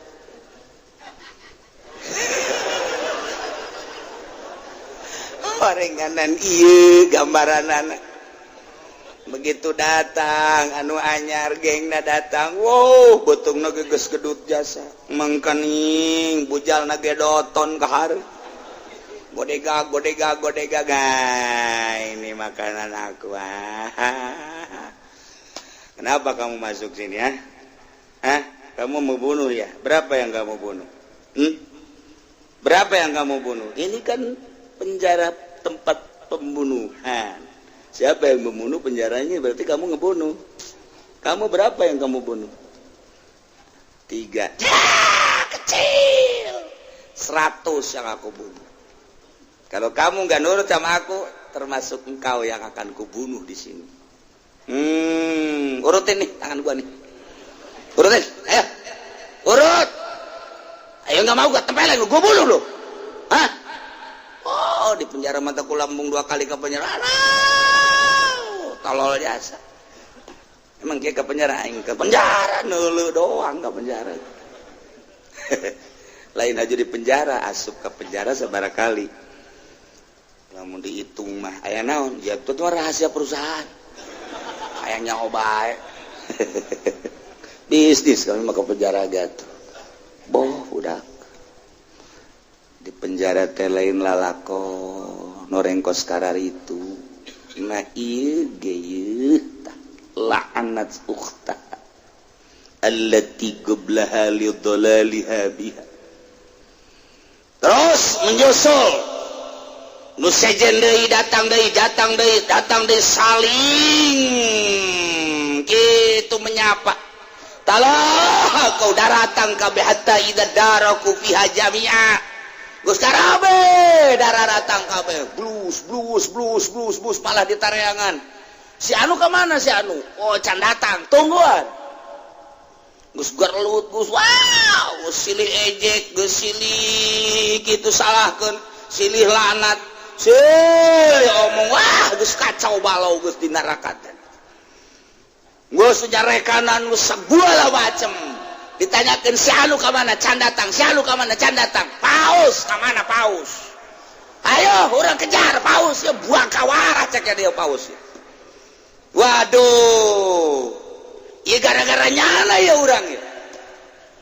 Orenganan iya gambaran anak begitu datang anu anyar, gengna datang. Wow, beuteungna geus gedut jasa mengkening, bujalna ge doton ka hareup, bodega bodega bodega. "Ini makanan aku. Ah. Kenapa kamu masuk sini ya? Hah? Kamu mau bunuh ya? Berapa yang kamu bunuh? Hmm? Berapa yang kamu bunuh? Ini kan penjara tempat pembunuhan. Siapa yang membunuh penjaranya, berarti kamu ngebunuh. Kamu berapa yang kamu bunuh?" "Tiga." "Ya, kecil. 100 yang aku bunuh. Kalau kamu nggak nurut sama aku, termasuk engkau yang akan kubunuh di sini. Urutin nih tangan gua nih. Urutin, ayo. Urut. Ayo, nggak mau gua tempelin, gua bunuh lu. Hah?" Oh, di penjara mata lambung dua kali ke penjara. Aduh, tolol jasa. Emang kayak ke penjara, aing ke penjara nulu doang ke penjara. Lain aja di penjara, asup ke penjara sabaraha kali. Lamun dihitung mah aya naon? Ya itu mah rahasia perusahaan. Aya nyaho bae. Bisnis kami mah ke penjara gitu. Boh, udah di penjara teh lain lalako noreng kos karar itu. Nah, ieu ge ieu tah la'anat ukhta allati qablaha li dhalaliha biha. Terus menyusul nu sejen deui, datang deui, datang deui, datang deui, saling gitu menyapa. Talah kau daratang kabeh, hatta idza daraku fiha jami'a. Geus karabe daratang kabeh, blus blus blus blus blus, malah ditareangan. "Si anu kemana, si anu? Oh, can datang, tungguan." Geus gelut, geus wow, geus silih ejek, geus silih kitu salahkeun, silih lanat, silih omong. Wah, geus kacau balau, geus di neraka teh. Geus nyarekanan, geus segala macem. Ditanyakan, "Si anu ka mana? Can datang. Si anu ka mana? Can datang. Paus ka mana, paus? Ayo urang kejar paus ya, buang kawara," cek dia paus ya. Waduh, ya gara-gara nyala ya urang ya.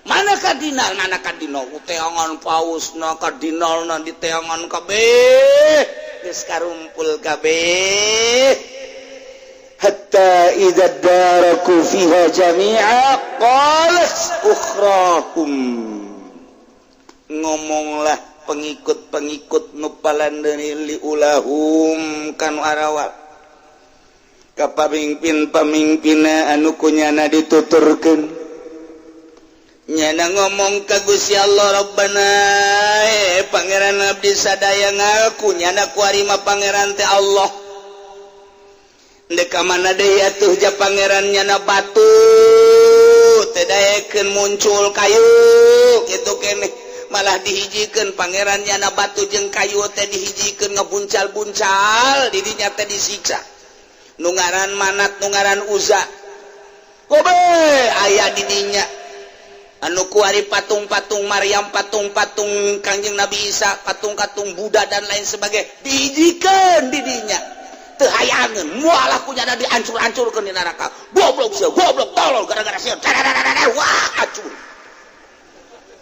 Mana kardinal, mana kardinal? Teangan paus na, kardinal na diteangan kabeh, geus karumpul kabeh. Hatta idza daraku fiha jami'a qalat ukhrahum, ngomonglah pengikut-pengikut nu palandeuri, liulahum kanu arawal, ka pamimpin-pamimpinna anu kunyana dituturkeun. Nyana ngomong ka Gusti Allah, "Rabbana, eh Pangeran, abdi sadaya ngaku nyana kuari mah Pangeran teh Allah. Ndek ka mana deui atuh ja Pangeran? Nyana batu teu daekeun muncul kayu kitu keneh, malah dihijikeun, Pangeran. Nyana batu jeung kayu teh dihijikeun, ngebuncal-buncal didinya teh disiksa. Nu ngaran Manat, nu ngaran Uza, kobe aya di dinya." Anu kuari patung-patung Maryam, patung-patung Kangjeng Nabi Isa, patung-patung Buddha dan lain sebagainya dihijikan didinya, teu hayangeun moal punya ada, dihancur-hancurkeun di neraka. Goblok sia, goblok, tolol, gara-gara sia. Wah, hancur.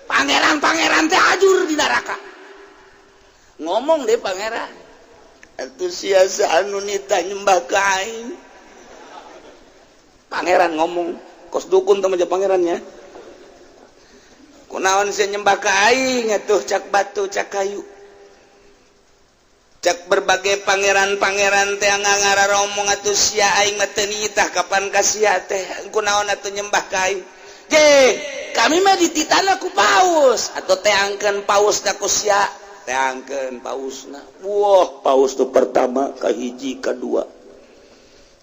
Pangeran-pangeran teh ajur di neraka. Ngomong deh pangeran, "Atuh sia anu nita nyembah ka aing." Pangeran ngomong kos dukun teman pangerannya, "Kunaon sia nyembah ka aing atuh?" Cak batu, cak kayu, cak berbagai pangeran-pangeran teh ngaromong, "Atuh sia, aing mah teu nitah kapan ka sia teh. Kunaon atuh nyembah ka aing?" "Je, kami mah dititahna ku paus atau teangkeun paus ku sia." Teangkeun pausna. Wah, paus tuh pertama, kahiji, kedua,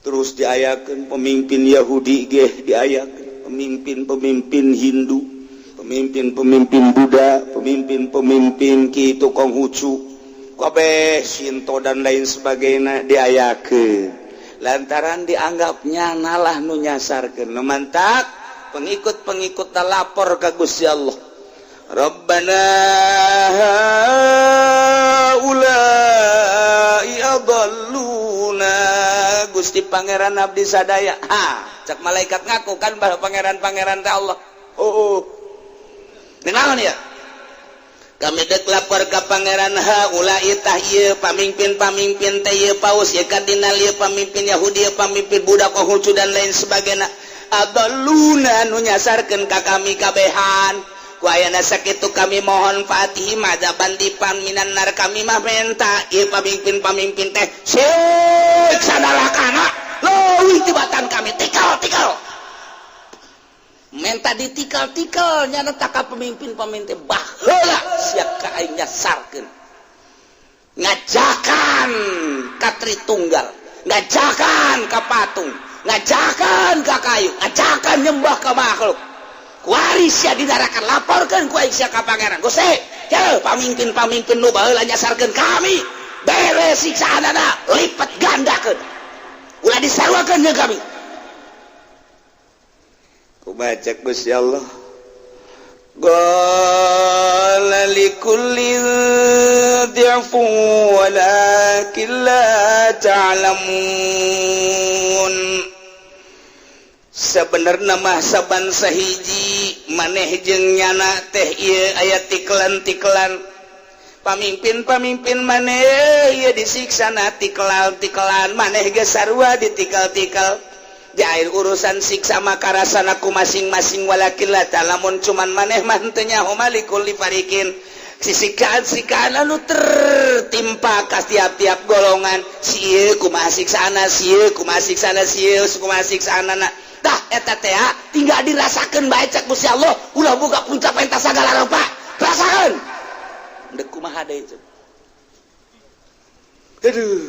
terus diayakeun pemimpin Yahudi ge, diayakeun pemimpin-pemimpin Hindu, pemimpin-pemimpin Buddha, pemimpin-pemimpin Kitu, Konghucu kabeh, Shinto dan lain sebagainya diayakeun lantaran dianggapnya nalah nu nyasarkeun. Nu mantak pengikut-pengikut lapor ke Gusti Allah, "Rabbana haula'i adalluna." "Gusti Pangeran abdi sadaya." Ha, cak malaikat ngaku kan bahwa pangeran-pangeran teh Allah. Oh, naon ya? "Kami dek lapor ke Pangeran, haula'i tah ieu pamimpin-pamimpin teh, ieu paus, ieu kardinal, ieu pamimpin Yahudi, ieu pamimpin Buddha, Konghucu dan lain sebagainya, adalluna nu nyasarkeun ka kami kabehan. Ku ayana sakitu kami mohon fa'atihim adzaban dhi'fan minan nar. Kami mah menta ieu pamimpin-pamimpin teh siksa narakana leuwih tibatan kami tikal-tikal." Menta ditikal-tikal nyana taka pemimpin-pemimpin, baheula sia ka aing nyasarkeun, ngajakan ka Tritunggal, ngajakan ka patung, ngajakan ka kayu, ngajakan nyembah ka makhluk. Kuari sia didarakan, laporkeun ku aing sia ka Pangeran. Gusti, pamimpin-pamimpin nu baheula nyasarkeun kami, bere siksaanana lipat gandakeun, ulah disaruakeun jeung kami." Kumaha cek Gusti Allah? Qala likullin dhi'fun walakin la ta'lamun. Sebenarnya mah saban sahiji maneh jeung nyana teh ieu aya tiklan-tiklan pamimpin-pamimpin maneh ieu disiksa na tiklan-tiklan maneh ge sarua ditikal-tikal. Jair urusan siksa maka rasana ku masing-masing, walakin la ta'lamun, cuman maneh mah henteu nyaho ma likulli fariqin siksikaan-sikaan anu tertimpa ka tiap-tiap golongan. Si ieu kumaha siksaana, si ieu kumaha siksaana, si ieu kumaha siksaana. Tah, eta teh tinggal dirasakeun bae cek Gusti Allah. Ulah buka punca pentas sagala rupa, rasakeun dek kumaha deui. Aduh,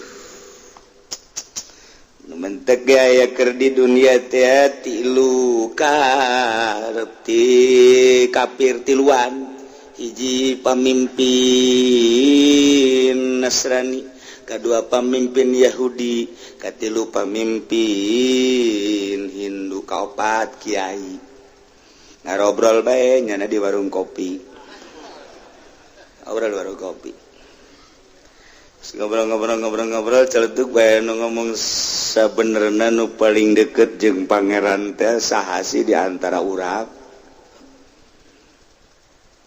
mentek gaya keur di dunia teh tilu karep ti kafir tiluan: hiji pamimpin Nasrani, kedua pamimpin Yahudi, katilu pamimpin Hindu, kaopat kiai. Ngarobrol bae nyana di warung kopi, ngobrol warung kopi, ngobrol-ngobrol-ngobrol-ngobrol, celetuk bae nu ngomong, "Sabenerna nu paling deket jeung Pangeran teh saha sih di antara urang?"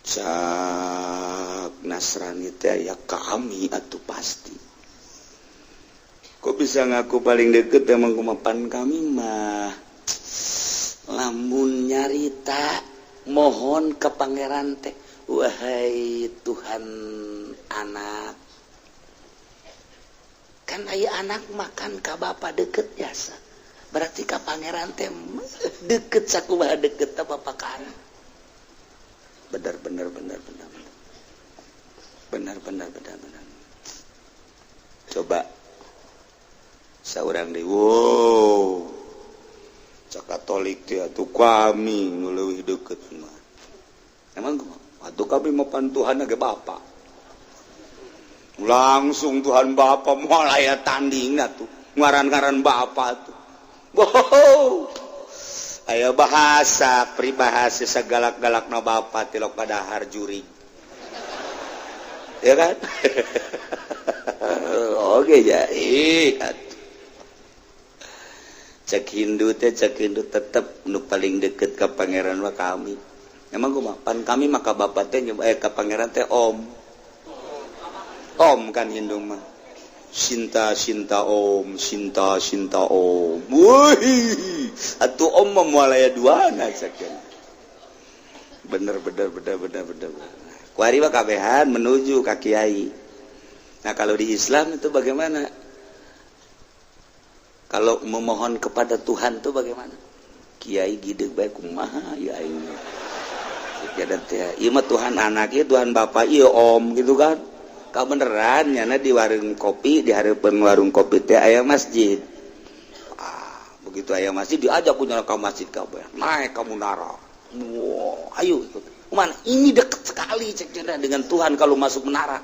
Cak Nasrani teh, "Ya kami atuh pasti. Kok bisa ngaku paling deket? Emang kumapan? Kami mah lamun nyarita mohon ke Pangeran teh, 'Wahai Tuhan anak,' kan aya anak makan ka bapak deket jasa, berarti ka Pangeran teh deket sakumaha deket ta bapak ka anak." Benar benar benar benar benar benar benar benar. Coba seorang di, wow, cak Katolik teh, "Atuh kami nu leuwih deket mah." "Emang kumaha?" "Atuh kami mah pan Tuhan ge Bapa." Langsung Tuhan Bapa moal aya tanding atuh, ngaran-ngaran Bapa tuh. Wow. Aya bahasa peribahasa sagalak-galak na bapak tilok padahar jurig. Ya kan? Oke ya. Ih, cek Hindu teh, cek Hindu tetep nu paling deket ke pangeran mah kami. Emang kumaha? Pan kami maka bapak teh ke pangeran teh om. Om kan Hindu mah. Sinta sinta om, sinta sinta om. Wih, atuh om mah moal aya duana cek. Bener bener bener bener bener. Kuari mah kabehan menuju ka kiai. Nah, kalau di Islam itu bagaimana? Kalau memohon kepada Tuhan itu bagaimana? Kiai gideg bae, kumaha ya aing. Jadi teh, ieu mah Tuhan anak, ieu Tuhan bapak, ieu om gitu kan. Kau beneran nyana di warung kopi, di hareupeun warung kopi teh aya masjid. Ah, begitu aya masjid diajak punya ke masjid kabeh. Naik ke menara. Wah, ayo ikut. Mana ini deket sekali cek dengan Tuhan kalau masuk menara.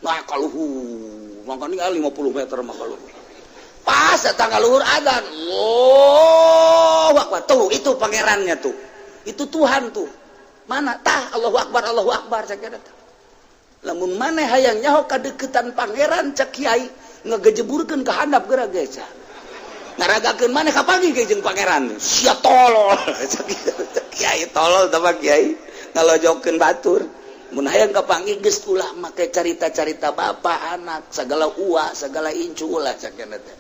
Nah, kalau hu, makanya 50 meter mah kalau pas datang ke luhur adzan. Allahu Akbar. Tuh, itu pangerannya tuh. Itu Tuhan tuh. Mana? Tah, Allahu Akbar, Allahu Akbar cek teh. Lamun maneh hayang nyaho kadeketan pangeran, cek kiai, ngegejeburkeun ka handap geura ge ngaragakeun maneh kapanggih ge jeung pangeran. Sia tolol. Cek kiai tolol teh mah, kiai ngalojokeun batur. Mun hayang kapanggih geus ulah make carita-carita bapak anak segala uwa segala incu, ulah cek teh.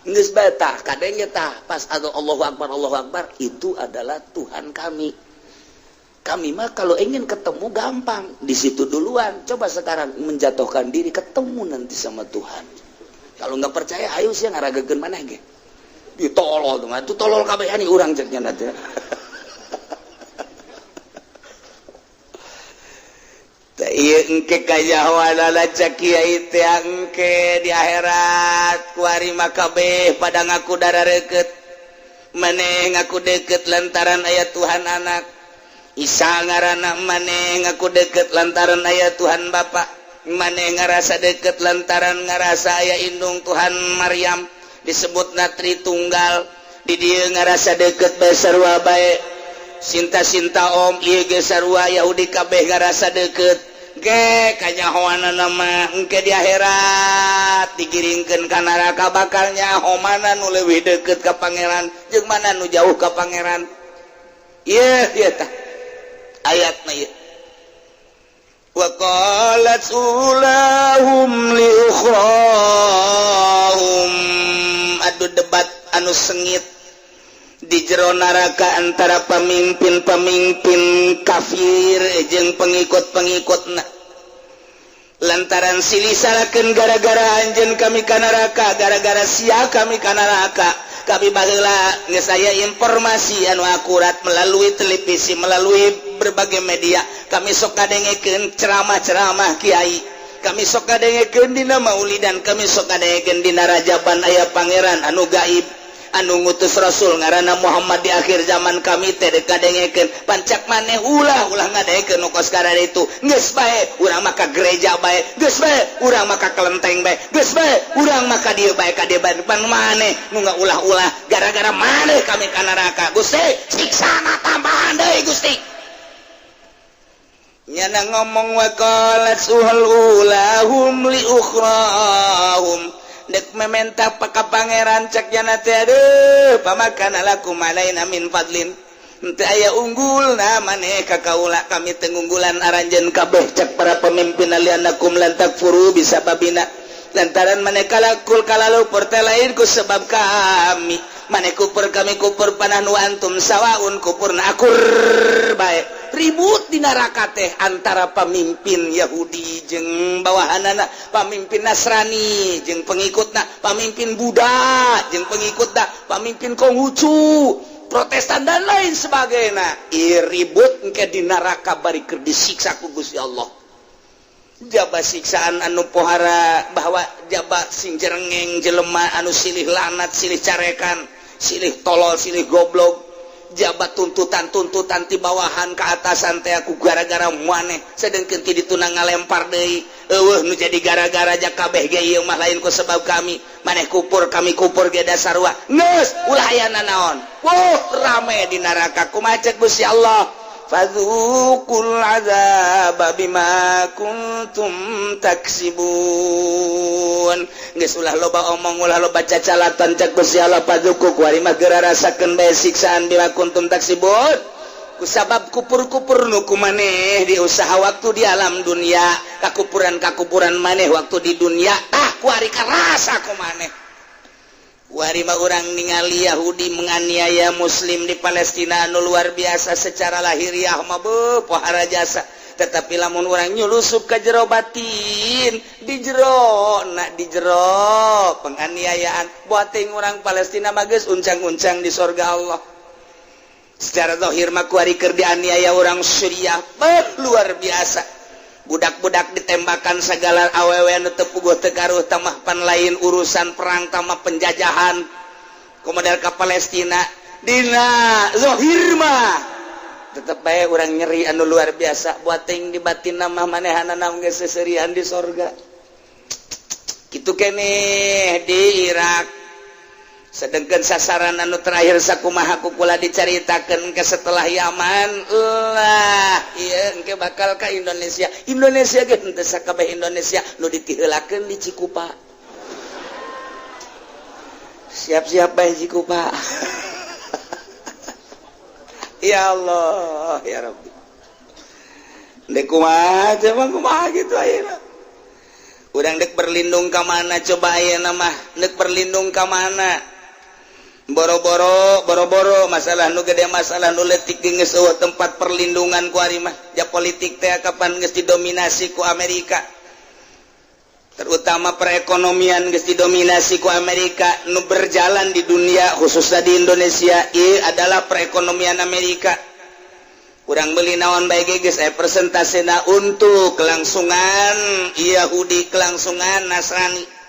Geus bae tah kadenge tah pas atau Allahu Akbar, Allahu Akbar, itu adalah Tuhan kami. Kami mah kalau ingin ketemu gampang di situ duluan. Coba sekarang menjatuhkan diri, ketemu nanti sama Tuhan. Kalau nggak percaya, ayo sih ngaragakeun maneh ge. Ditolol tuh, itu tolol kabeh ini urang ceknya nanti. Iya, engke kajahoanana cek kiai teh engke di akhirat kuari mah kabeh pada ngaku darah deket. Maneh ngaku deket lantaran aya Tuhan anak Isa ngaranna, maneh ngaku deket lantaran aya Tuhan Bapak, maneh ngarasa deket lantaran ngarasa aya indung Tuhan Maryam, disebut natri tunggal. Di dieu ngarasa deket bae, sarua bae. Cinta-cinta om ieu ge sarua, Yahudi kabeh ngarasa deket ge. Kanyahoanana mah engke di akhirat digiringkeun ka neraka bakal nyaho mana nu leuwih deket ka pangeran jeung mana nu jauh ka pangeran. Ieu ieu tah ayatna ieu. Wa qalat ulahum li ukhrahum, adu debat anu sengit di jero neraka antara pemimpin-pemimpin kafir jeung pengikut-pengikutna lantaran silih salakeun, gara-gara anjeun kami ka neraka, gara-gara sia kami ka neraka. Kami baheula geus aya informasi anu akurat melalui televisi, melalui berbagai media. Kami sok kadengekeun ceramah-ceramah kiai, kami sok kadengekeun dina maulidan, kami sok kadengekeun dina rajaban aya pangeran anu gaib anu ngutus rasul ngaranna Muhammad di akhir zaman. Kami teh kadengekeun. Pancak maneh ulah ulah ngadengekeun nu kos itu. Geus bae urang maka gereja bae, geus bae urang maka kelenteng bae, geus bae urang maka dieu bae ka dieu bae. Pan maneh nu ulah-ulah, gara-gara maneh kami ka neraka. Gusti, siksana tambahan deui, Gusti. Nyana ngomong wa qalat suhal ulahum li ukhrahum, dek mementa ka pangeran. Cek jana teh, aduh, pamakana lakum alaina min fadlin, henteu aya unggul nah maneh ka kaula, kami teu ngunggulan aranjeun kabeh. Cek para pemimpin, lianakum lan takfuru bisa babina, lantaran maneh kalakul kalalupur teh lain ku sebab kami. Maneh kupur, kami kupur, panahnu antum sawaun, kupurna akur bae. Ribut di neraka teh antara pemimpin Yahudi jeung bawahanana, pemimpin Nasrani jeung pengikutna, pemimpin Buddha jeung pengikutna, pemimpin Konghucu, Protestan, dan lain sebagainya. Ih, ribut engke di neraka bari keur disiksa ku Gusti Allah. Jaba siksaan anu pohara bahwa jaba sing jerengeng jelema anu silih lanat, silih carekan, silih tolol, silih goblok. Jabat tuntutan-tuntutan ti bawahan ke atasan teh aku gara-gara maneh, sedengkeun ti dituna ngalempar deui, eueuh nu jadi gara-gara ja kabeh ge ieu mah lain ku sebab kami, maneh kupur kami kupur ge dasar wa geus ulah aya nanaon. Wuh, rame di neraka. Kumaha cek Gusti Allah? Fadzuqul azaba bima kuntum taksibun. Geus ulah loba omong, ulah loba cacalatan, cek Gusti Allah. Fadzuqu, kuari mah geura rasakeun bae siksaan, bima kuntum taksibun, kusabab kupur-kupur nu ku maneh di usaha waktu di alam dunia, kakupuran-kakupuran maneh waktu di dunia. Ah, kuari karasa ku maneh. Kuari mah urang ningali Yahudi menganiaya Muslim di Palestina anu luar biasa. Secara lahiriah mah beuh, pohara jasa, tetapi lamun urang nyulusup ke jero batin, di jero nak di jero penganiayaan buating orang Palestina mah geus uncang-uncang di sorga Allah. Secara zahir mah kuari keur dianiaya orang Suriah, beuh, luar biasa, budak-budak ditembakan segala, awewe anu teu puguh teu karuh tamah pan lain urusan perang tamah penjajahan kemudian ke Palestina. Dina zahir mah tetep bae urang nyeri anu luar biasa, buating di batin mah manehanana geus seserian di sorga. Kitu keneh di Irak. Sedangkan sasaran anu terakhir sakumaha ku kula dicaritakeun ke setelah Yaman lah, iya, engke bakal ka Indonesia. Indonesia ge henteu sakabeh Indonesia, nu ditiheulakeun di Cikupa. Siap-siap bae Cikupa. Ya Allah, ya Rabbi, dek kumaha coba, kumaha gitu ayeuna? Urang dek berlindung ka mana coba ayeuna mah? Dek berlindung ka mana? Boro-boro, boro-boro masalah nu gede, masalah nu letik geus eueuh tempat perlindungan ku ari mah. Ja politik teh kapan geus didominasi ku Amerika, terutama perekonomian geus didominasi ku Amerika. Nu berjalan di dunia, khususnya di Indonesia, ieu adalah perekonomian Amerika. Kurang beli naon bae geus aya persentasena untuk kelangsungan Yahudi, kelangsungan Nasrani.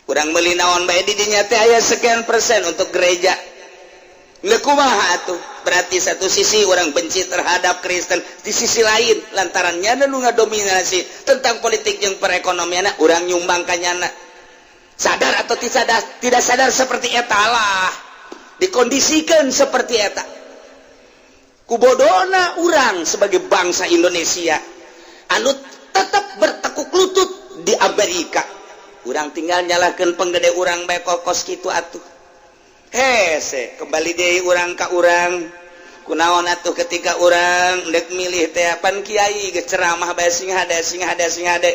Kurang beli naon bae di dinya teh aya sekian persen untuk gereja. Leuh, kumaha atuh? Berarti satu sisi orang benci terhadap Kristen, di sisi lain lantarannya nu ngadominasi tentang politik jeung perekonomian, urang nyumbang ka nyana. Sadar atau tidak sadar, tidak sadar seperti eta lah, dikondisikan seperti eta. Kubodona urang sebagai bangsa Indonesia anu tetap bertekuk lutut di Amerika, urang tinggal nyalahkan penggede urang bae kos kitu atuh. Hese kembali deui urang ka urang. Kunaon atuh ketika urang dek milih teh? Pan kiai geus ceramah bae sing hade, sing hade, sing hade.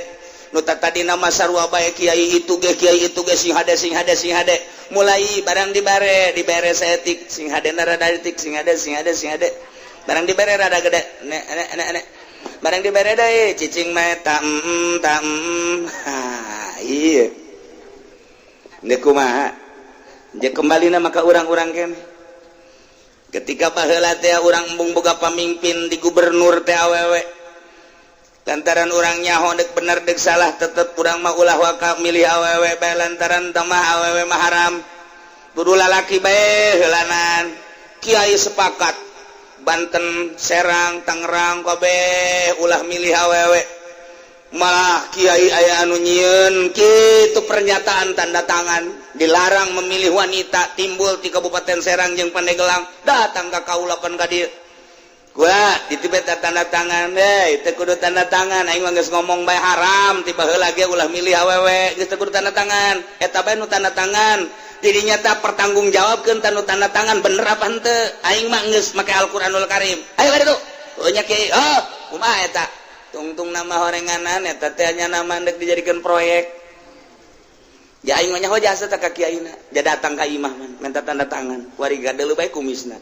Nu tadi nama sarua bae, kiai itu ge, kiai itu ge, sing hade, sing hade, sing hade. Mulai barang dibare, dibere saeutik, sing hade rada etik, sing hade, sing hade, sing hade. Barang dibere rada gede, nek nek nek nek. Barang dibere deui, cicing mah ta ta ha. Iya, dek kumaha? Je kembali nama ka urang-urang kene. Ketika baheula teh urang embung boga pamimpin di gubernur teh awewe, lantaran urang nyaho dek bener dek salah tetep urang mah ulah waka milih awewe bae, lantaran tamah awewe mah haram, kudu lalaki bae heulanan. Kiai sepakat, Banten, Serang, Tangerang kabeh ulah milih awewe. Malah kiai aya anu nyieun kitu pernyataan, tanda tangan, dilarang memilih wanita. Timbul di Kabupaten Serang jeung Pandeglang, datang ka kaula pan ka dieu. Gua ditibet tanda tangan deh, teu kudu tanda tangan, aing mah geus ngomong bae haram ti baheula ge ulah milih awewe, geus teu kudu tanda tangan. Eta bae nu tanda tangan, dirinya tak pertanggungjawabkeun tanu tanda tangan, bener apa henteu. Aing mah geus make Al-Qur'anul Karim. Ayo ka ditu. Oh nya kiai, oh kumaha eta? Tungtung nama horenganan eta teh nya nama ndek dijadikan proyek. Ya aing mah nyaho jasa tak ka kiaina. Dia datang ka imah man, minta tanda tangan. Wari gadeuleuh bae kumisna.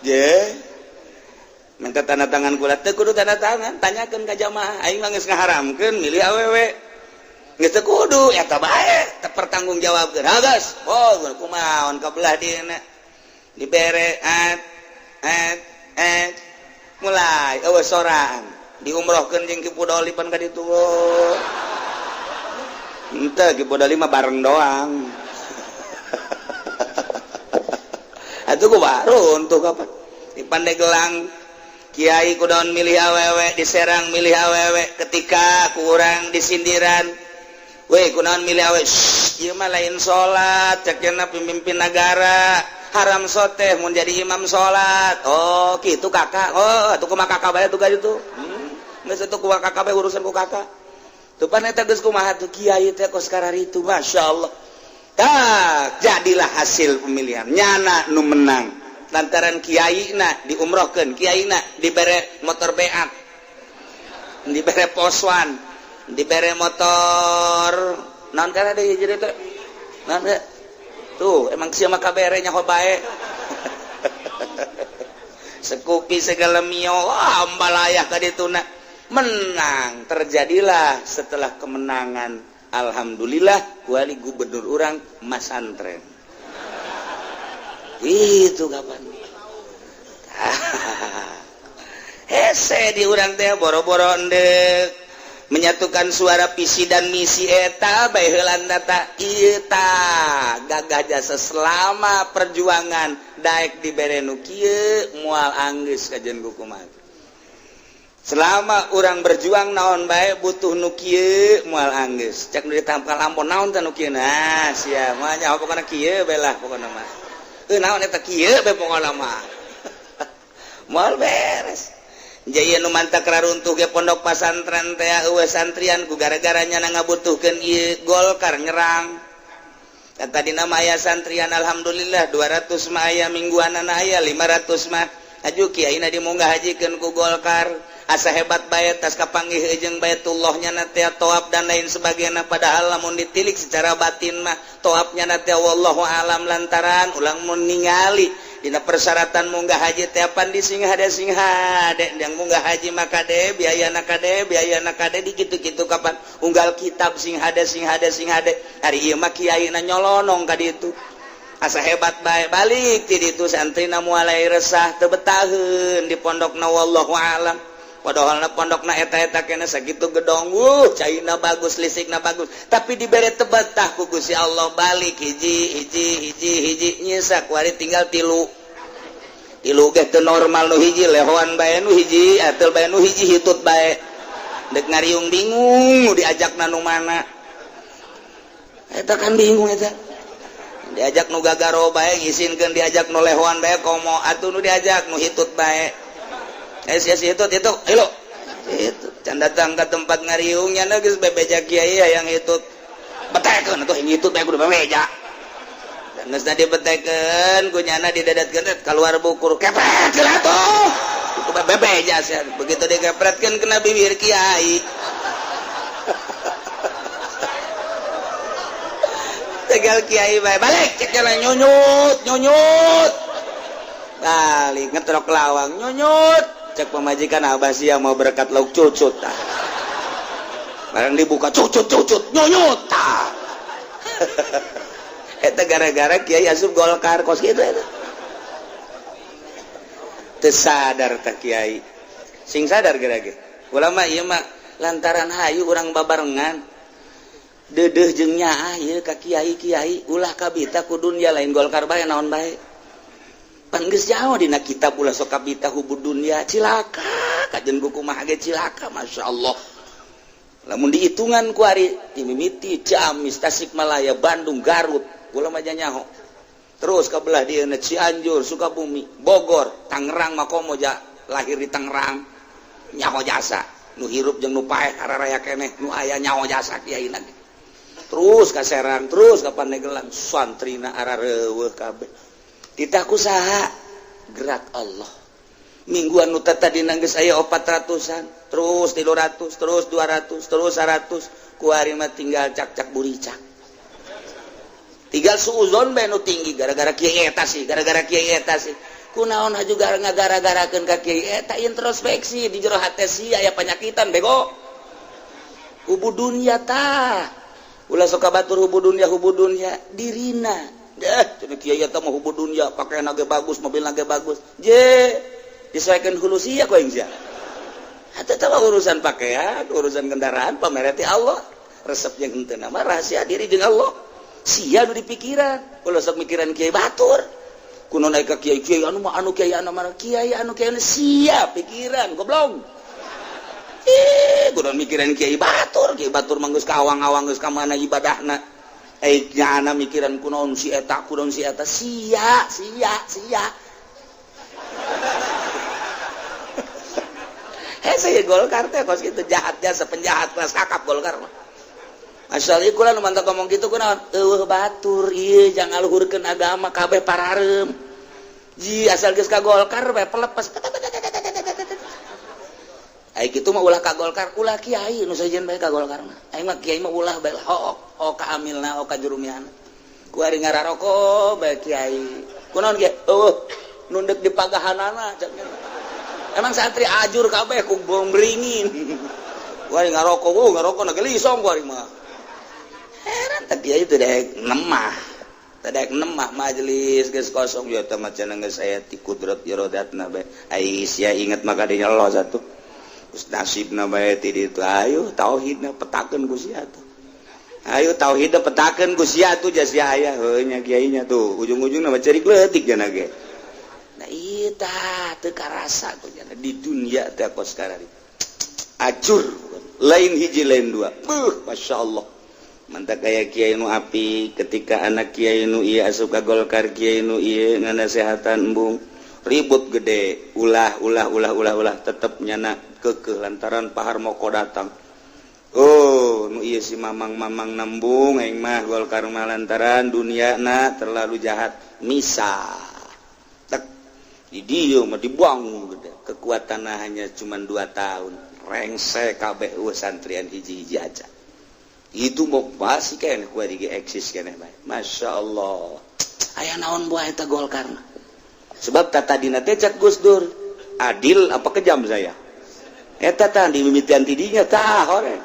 Je minta tanda tangan kula, teu kudu tanda tangan, tanyakeun ka jamaah. Aing mah geus ngaharamkeun milih awewe. Geus teu kudu eta bae, teu pertanggungjawabkeun. Ha geus, oh kumaha ka belah dieuna. Dibere at at at, mulai eueuh soraan diumrohkeun jeung Ki Pudoli pan ka ditu. Henteu, Ki Pudoli mah bareng doang. Atuh kumaha runtuh kapan di Pandeglang? Kiai kunaon milih awewe, di Serang milih awewe, ketika kurang disindiran we kunaon milih awewe. Ieu mah lain salat, cek pemimpin negara, haram soteh mun jadi imam salat. Oh gitu, kakak. Oh, atuh kumaha kakak bae tuh itu. Geus atuh kumaha kakak bae, urusan ku kakak. Tuh pan eta geus kumaha tuh kiai teh kos kararitu, Masya Allah. Tak jadilah hasil pemilihan, nyana nu menang lantaran kiai na diumrohkeun, kiai na dibere motor beat, dibere poswan, dibere motor naon kana deui jadi teh naon teh. Tuh emang sia mah kabere nyaho bae, Scoopy segala, Mio. Wah, ambalayah ka dituna menang. Terjadilah setelah kemenangan, alhamdulillah wali gubernur orang masantren itu. Kapan hese di urang teh boro-boro endek menyatukan suara visi dan misi, eta bae heulan data ieu tah gagah jasa selama perjuangan. Daek dibere nu kieu moal anggeus kajian kumaha. Selama orang berjuang naon bae butuh nu kieu moal anggeus. Cek nu ditampal ampun naon teh nu kieu. Nah, sia mah nyaho pokona kieu bae lah, pokona mah euy naon eta kieu bae, pokona mah moal beres. Jaya nu mantak raruntuh ge pondok pasantren teh eueuh santrian ku gara-gara nyana ngabutuhkeun ieu Golkar nyerang. Dan tadi nama aya santrian, alhamdulillah 200 mah aya, mingguanan aya 500 mah. Aju kiai na dimunggah hajikeun ku Golkar, asa hebat bae tas kapanggih jeung Baitullahnya na teh, tawaf dan lain sebagainya. Padahal lamun ditilik secara batin mah tawafnya na teh wallahu alam, lantaran ulang mun ningali dina persyaratan munggah haji teh pan di sing hade, sing hade yang munggah haji maka kade biaya na kade, biaya na kade di kitu-kitu. Kapan unggal kitab sing hade, sing hade, sing hade. Hari ieu mah kiai na nyolonong ka ditu, asa hebat bae. Balik ti ditu santrina mulai resah, teu betaheun di pondokna, wallahu alam. Padahal na pondokna eta-eta kene sakitu gedong, wuh, caina bagus, listrikna bagus, tapi dibere teu betah ku Gusti Allah. Balik hiji hiji hiji hiji nyisa kuari tinggal tilu. Tilu ge teu normal, nu hiji lehoan bae, nu hiji atel bae, nu hiji hitut bae, dek ngariung bingung diajak nu mana eta kan, bingung eta. Diajak nu gagaro bae ngisinkeun, diajak nu lehoan bae komo atuh, nu diajak nu hitut bae, eh sia si hitut itu hilo itu can datang ke tempat ngariungnya geus bebeja kiai yang hitut, betekeun atuh yang hitut bae kudu bebeja. Geus tadi betekeun ku nyana didadatkeun, keluar bukur, kepret atuh itu bebeja sia. Begitu dikepretkeun kena bibir kiai. Tegal kiai bae balik cek jalan, nyunyut nyunyut, balik ngetrok lawang, nyunyut. Cek pemajikan, "Abah sia mau berkat lauk cucut." Tah barang dibuka, cucut cucut nyunyut. Tah eta gara-gara kiai asup Golkar kos gitu. Eta teu sadar tah kiai, sing sadar gara-gara ulama ieu mah lantaran hayu urang babarengan deudeuh jeung nyaah ieu ka kiai-kiai, ulah kabita ku dunya, lain Golkar bae, naon bae. Pan geus jauh dina kitab, ulah sok kabita hubud dunya, cilaka kajen buku mah ge cilaka. Masya Allah, lamun dihitungan ku ari ti mimiti Ciamis, Tasikmalaya, Bandung, Garut, ulah mah nyaho, terus ka belah dieu Cianjur, Sukabumi, Bogor, Tangerang, Makomo ja lahir di Tangerang nyaho jasa, nu hirup jeung nu paeh araraya keneh nu aya nyaho jasa kiai. Terus ka Serang, terus ka Pandeglang, santrina arareuweuh kabeh. Titah ku saha? Gerak Allah. Mingguan nu tadi geus aya 400-an, terus 300, terus 200, terus 100, kuari mah tinggal cak-cak buricak, tinggal suuzon bae nu tinggi, gara-gara kiai eta sih, gara-gara kiai eta sih. Kunaon haju gara ngagara-garakeun ka kiai eta? Introspeksi di jero hate sia aya panyakitan, bego, hubu dunya. Tah ulah sok batur hubu dunya, hubu dunya dirina dah. Cenah kiai eta mah hubu dunya, pakaian ge bagus, mobil ge bagus, je disesuaikan hulu sia ku aing sia. Eta teh urusan pakaian, urusan kendaraan, pamereti Allah resep jeung henteu mah rahasia diri jeung Allah. Sia nu dipikiran, ulah sok mikiran kiai batur. Kuno naik ka kiai kiai anu mah anu kiai anu mana kiai anu kiai anu siap pikiran goblok. Ih, kudu mikiran kiai batur mah geus ka awang-awang geus ka mana ibadahna. Eh, nyana mikiran kunaon si eta kunaon si eta sia sia sia. Heh, saya Golkar teh kos kitu jahat jasa penjahat kelas kakap Golkar mah. Asal ieu kula nu mantap ngomong kitu kunaon? Eueuh batur ieu jangan ngaluhurkeun agama kabeh parareum. Ji asal geus ka Golkar bae pelepas. Ai kitu mah ulah ka Golkar, ulah kiai nu sejen bae ka Golkar mah. Aing mah kiai mah ulah bae hook, oh ka amilna, oh ka jurumiana. Ku ari ngararoko bae kiai. Kunaon kiai? Eueuh nu deuk dipagahanana cak. Emang santri ajur kabeh ku beringin. Ku ari ngaroko, wuh ngaroko na gelisong ku ari mah. Heran teh kiai teu daek nemah. Teu daek nemah majelis geus kosong ya teh mah cenah geus aya ti kudrat iradatna bae. Ai sia inget mah kadinya Allah satu. Geus nasibna bae ti ditu ayo tauhidna petakeun ku sia tuh. Ayo tauhidna petakeun ku sia tuh jas sia aya heuh nya kiainya tuh ujung-ujungna mah cerik leutik cenah ge. Nah ieu tah teu karasa ku cenah di dunia teh kos karari. Acur lain hiji lain dua. Beuh masyaallah. Mantap kayak kiai nu api ketika anak kiai nu ieu asup ka Golkar kiai nu ieu nganasehatan embung ribut gede ulah ulah ulah ulah ulah tetep nyana kekeh lantaran Pak Harmoko datang. Oh nu ieu si mamang-mamang nembung aing mah Golkar mah lantaran duniana terlalu jahat misah tek di dieu mah dibuang gede kekuatan hanya cuma 2 tahun rengse kabeh eueuh santrian hiji-hiji aja. Itu mau pasti kayaknya kuat di eksis kayaknya bae. Masya Allah. Aya naon buah eta Golkar mah. Sebab tata dina teh cak Gus Dur adil apa kejam saya. Eta tah di mimitian tidinya tah hore.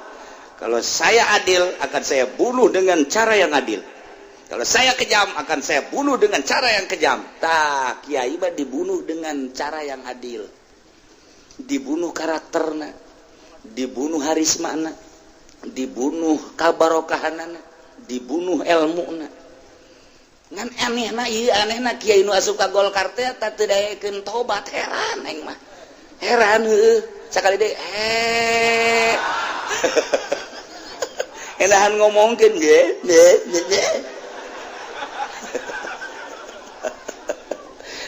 Kalau saya adil akan saya bunuh dengan cara yang adil. Kalau saya kejam akan saya bunuh dengan cara yang kejam. Tah kiai mah dibunuh dengan cara yang adil. Dibunuh karakterna, dibunuh harismana, dibunuh kabarokahanana, dibunuh elmuna. Ngan anehna ieu anehna kiai nu asup ka Golkar teh tah teu daekeun tobat heran aing mah. Heran heueuh sakali deui eh. Enahan ngomongkeun ge ge ge.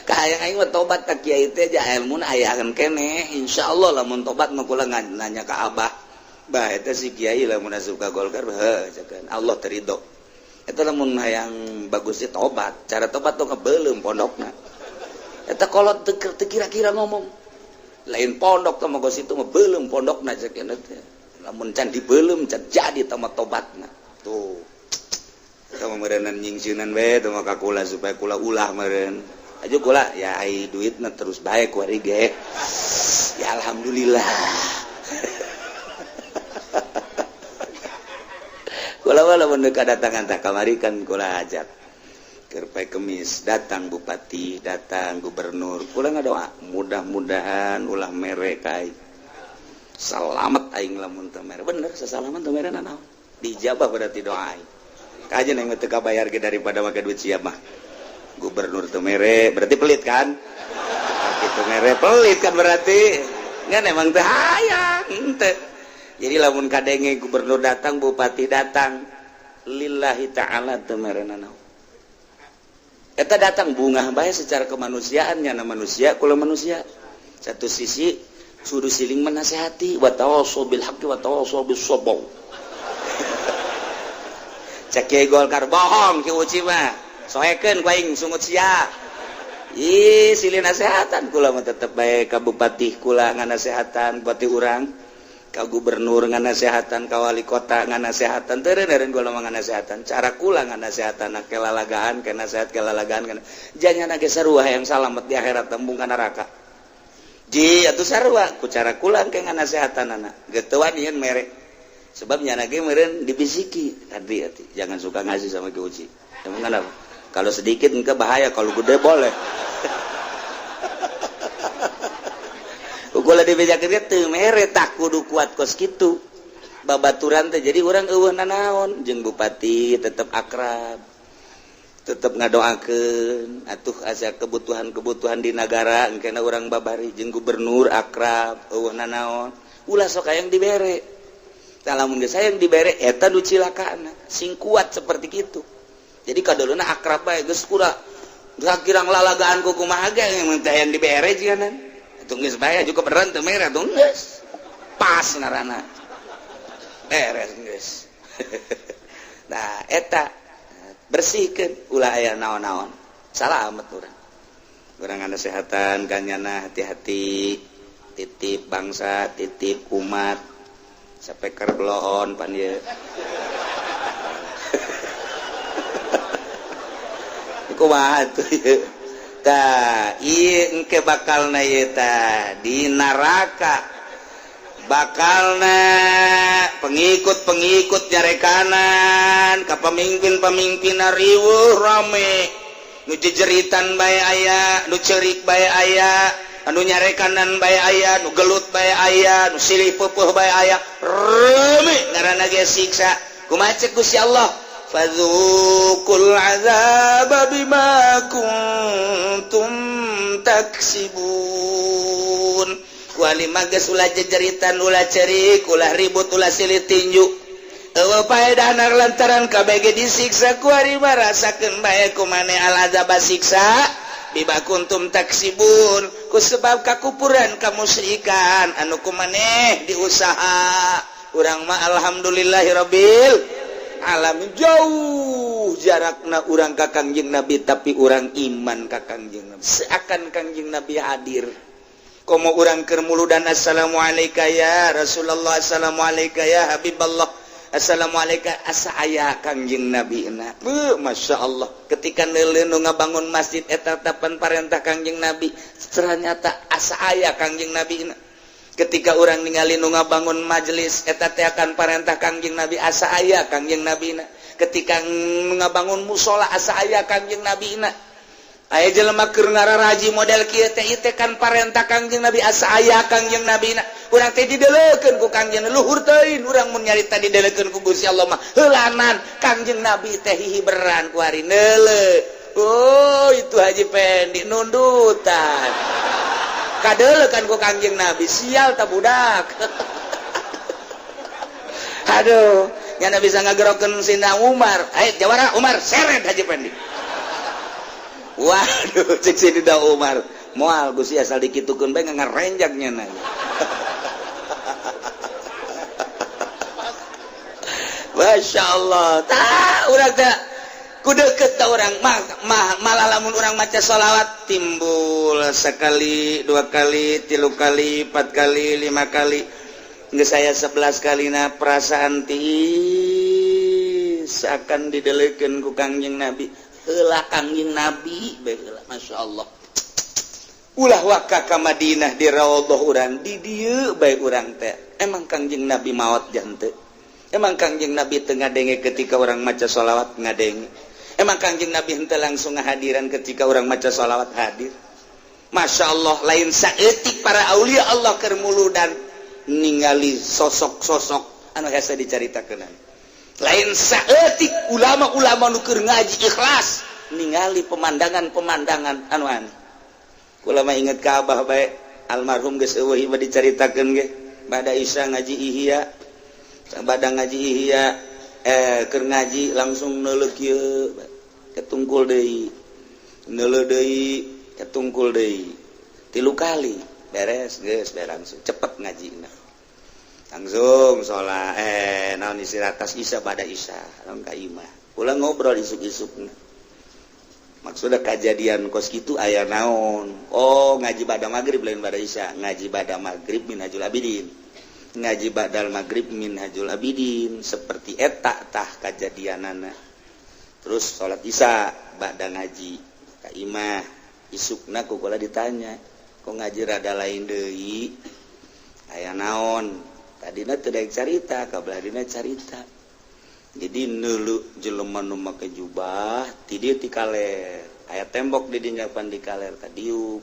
Kahayang aing mah tobat ka kiai teh ja elmuna ayahan keneh insyaallah lamun tobat mah kula nanya ka abah. Bah eta si kiai lamun asup ka Golkar heuh cekan Allah terido. Eta lamun hayang bagus sih tobat, cara tobat tuh kebelum pondokna. Eta kolot teu kira-kira ngomong. Lain pondok teh mah geus itu mah beuleum pondokna cekan teh. Lamun can dibeuleum can jadi teh mah tobatna. Tuh. Eta mah meureunnan nyingsieunan we teh mah ka kula supaya kula ulah meureun. Aju kula ya ai duitna terus bae ku ari ge. Ya alhamdulillah. Kula lamun kedatangan tak kamari kan kula ajak keur poe Kemis datang bupati datang gubernur kula ngadoa mudah-mudahan ulah mere ka aing salamet aing lamun teu mere bener sasalaman teu mere nanaon dijabah berarti doa aing kajen aing mah teu kabayar ge daripada make duit siap mah gubernur teu mere berarti pelit kan kitu mere pelit kan berarti ngan emang teu hayang henteu. Jadi lamun kadenge gubernur datang, bupati datang, lillahi ta'ala teu mere nanaon. Eta datang bungah bae secara kemanusiaan nyana manusia kula manusia. Satu sisi suruh siling menasehati wa tawassaw bil haqqi wa tawassaw bis sabr. Cek kiai Golkar bohong ki Uci mah. Soekeun ku aing sungut sia. Ih, silih nasehatan kula mah tetep bae ka bupati kula nganasehatan bupati urang. Ka gubernur nganasehatan, ka wali kota nganasehatan, teu eureun kula mah nganasehatan. Cara kula nganasehatan kelalagaan, ke nasehat kelalagaan kana. Janyana ge sarua hayang salamet di akhirat tembung ka neraka. Ji atuh sarua ku cara kula ke nganasehatanana. Geus teu wanian mere. Sebab nyana ge meureun dibisiki tadi atuh jangan suka ngasih sama Ki Uci. Emang kenapa? Kalau sedikit engke bahaya, kalau gede boleh. Kula dibejakeun teu mere tak kudu kuat kos kitu. Babaturan teh jadi urang eueuh nanaon jeung bupati tetep akrab. Tetep ngadoakeun atuh asa kebutuhan-kebutuhan di negara engkena urang babari jeung gubernur akrab, euweuh nanaon. Ulah sok hayang dibere. Tah, lamun geus hayang dibere, eta nu cilakana. Sing kuat seperti kitu. Jadi kaduluna akrab bae, geus kura kirang lalagaan ku kumaha ge mun teh hayang dibere jiganan. Atuh geus bae juga beneran teu mere atuh geus. Pas ngaranna. Beres geus. Nah, eta bersihkan, ulah aya naon-naon, salamet urang. Urang nasehatan kanyana, hati-hati, titip bangsa, titip umat, sampai kerblon pan ieu. Kumaha tuh ieu? Tah, ieu engke bakalna ieu tah di neraka, bakalna pengikut-pengikut nyarekanan ka pemimpin-pemimpin, riweuh rame, nu jejeritan bae aya, nu ceurik bae aya, anu nyarekanan bae aya, nu gelut bae aya, nu silih peupeut bae aya, rame ngaranna ge siksa. Kumaha cek Gusti Allah? Fadzuqul azaba bima kuntum taksibun. Kuali geus ulah jejeritan, ulah cerik, ulah ribut, ulah silih tinju, euweuh paedahna lantaran kabeh disiksa. Kuari mah rasakeun bae ku maneh al azaba siksa, bima kuntum taksibun, ku sebab kakupuran, kamusyrikan anu ku maneh diusaha. Urang mah alhamdulillahirabbil alamin, jauh jarakna urang ka Kangjeng Nabi, tapi urang iman ka Kangjeng Nabi seakan Kangjeng Nabi hadir. Komo urang keur muludan, "Assalamualaikum ya Rasulullah, assalamualaikum ya Habiballah, assalamualaikum," asa aya Kangjeng Nabi na. Beuh, Masya Allah, ketika neuleuh nu ngabangun masjid eta tapan parentah Kangjeng Nabi, ternyata asa aya Kangjeng Nabi na. Ketika urang ningali nu ngabangun majelis eta teh akan parentah Kangjeng Nabi, asa aya Kangjeng Nabi na. Ketika ngabangun musola, asa aya Kangjeng Nabi na. Aya jelema keur ngararaji model kieu teh, ieu teh kan parentah Kangjeng Nabi, asa aya Kangjeng Nabi na. Urang teh dideleukeun ku Kangjeng, luhur teuing urang mun nyarita dideleukeun ku Gusti Allah mah. Heulanan Kangjeng Nabi teh hihiberan ku hari neuleuh. Oh, itu Haji Pendi nundutan. Kadeleukan ku Kangjeng Nabi, sial ta budak. Aduh, nyana bisa ngagerokeun Sina Umar. Ayo jawara Umar, seret Haji Pendi. Waduh, cek Sayyidina Umar, moal Gusti, asal dikitukeun bae ngarenjak nyana. Masya Allah, tah urang teh ku deket ta urang mah, mah malah lamun urang maca sholawat timbul sekali, dua kali, tilu kali, empat kali, lima kali, geus saya 11 kali na perasaan tiis akan didelekeun ku Kangjeng Nabi. Heula Kangjeng Nabi bae heula. Masya Allah, ulah waka ka Madinah di raudhah urang, di dieu bae urang teh. Emang Kangjeng Nabi maot jante? Emang Kangjeng Nabi teu ngadenge ketika orang maca sholawat? Ngadenge. Emang Kangjeng Nabi henteu langsung ngahadiran ketika orang maca sholawat? Hadir. Masya Allah, lain saeutik para aulia Allah keur muludan ningali sosok-sosok anu hese dicaritakeun, lain saeutik ulama-ulama nu keur ngaji ikhlas ningali pemandangan-pemandangan anu aneh. Kula mah inget ka abah bae, almarhum geus euweuh ieu dicaritakeun ge. Bada Isya ngaji Ihya, bada ngaji Ihya, keur ngaji langsung neuleuh kieu, ketungkul deui, neuleuh deui, ketungkul deui, tilu kali beres, geus beres, langsung cepet ngajina, langsung sholat, naon, istirahat tas Isya. Bada Isya langsung ka imah, ulah ngobrol isuk-isuk, maksudnya kejadian kos gitu aya naon. Oh, ngaji bada maghrib, lain bada Isya, ngaji bada maghrib Minhajul Abidin, ngaji badal maghrib Minhajul Abidin seperti eta tah kejadianana. Terus sholat Isya, bada ngaji ka imah, isukna ku kula ditanya, "Kok ngaji rada lain deui, aya naon?" Tadina teu daek carita, kabelah carita. Jadi neuleuh jelema nu make jubah ti dieu ti kaler, aya tembok di dinya pan di kaler tadiuk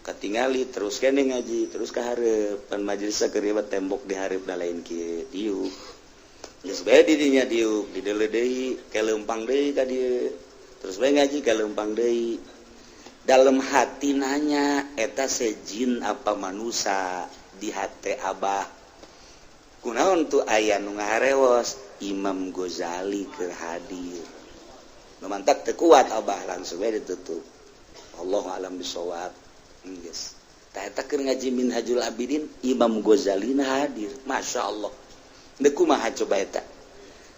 katingali. Terus kene ngaji terus ka hareup pan majelis keur tembok di hareup da lain kieu, diuk geus bae di dinya, diuk dideuleu deui, ke leumpang deui ka dieu. Terus bae ngaji ka lempang deui. Dalam hati nanya, eta sejin apa manusia di hati Abah? Kunaon tuh aya nu ngaharewos Imam Ghazali keur hadir? Nu mantak teu kuat Abah, langsung we ditutup. Allahu a'lam bisawab. Geus tah, eta keur ngaji Minhajul Abidin, Imam Ghazali hadir. Masya Allah. Deuk kumaha coba eta?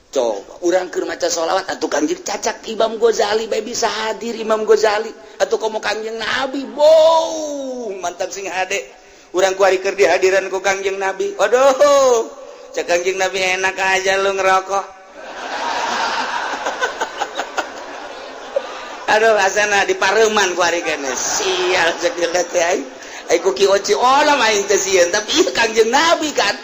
Coba urang keur maca sholawat atuh, Kangjeng cacak Imam Ghazali bae bisa hadir. Imam Ghazali atuh, komo Kangjeng Nabi. Bow, mantap, sing hade urang kuari keur dihadiran ku Kangjeng Nabi. Waduh, cek Kangjeng Nabi, "Enak aja lu ngerokok." Aduh, asana di pareman kuari kene. Sial, cek teh aing. Ai ku Ki Oci olah aing teh sieun, tapi ieu Kangjeng Nabi kan.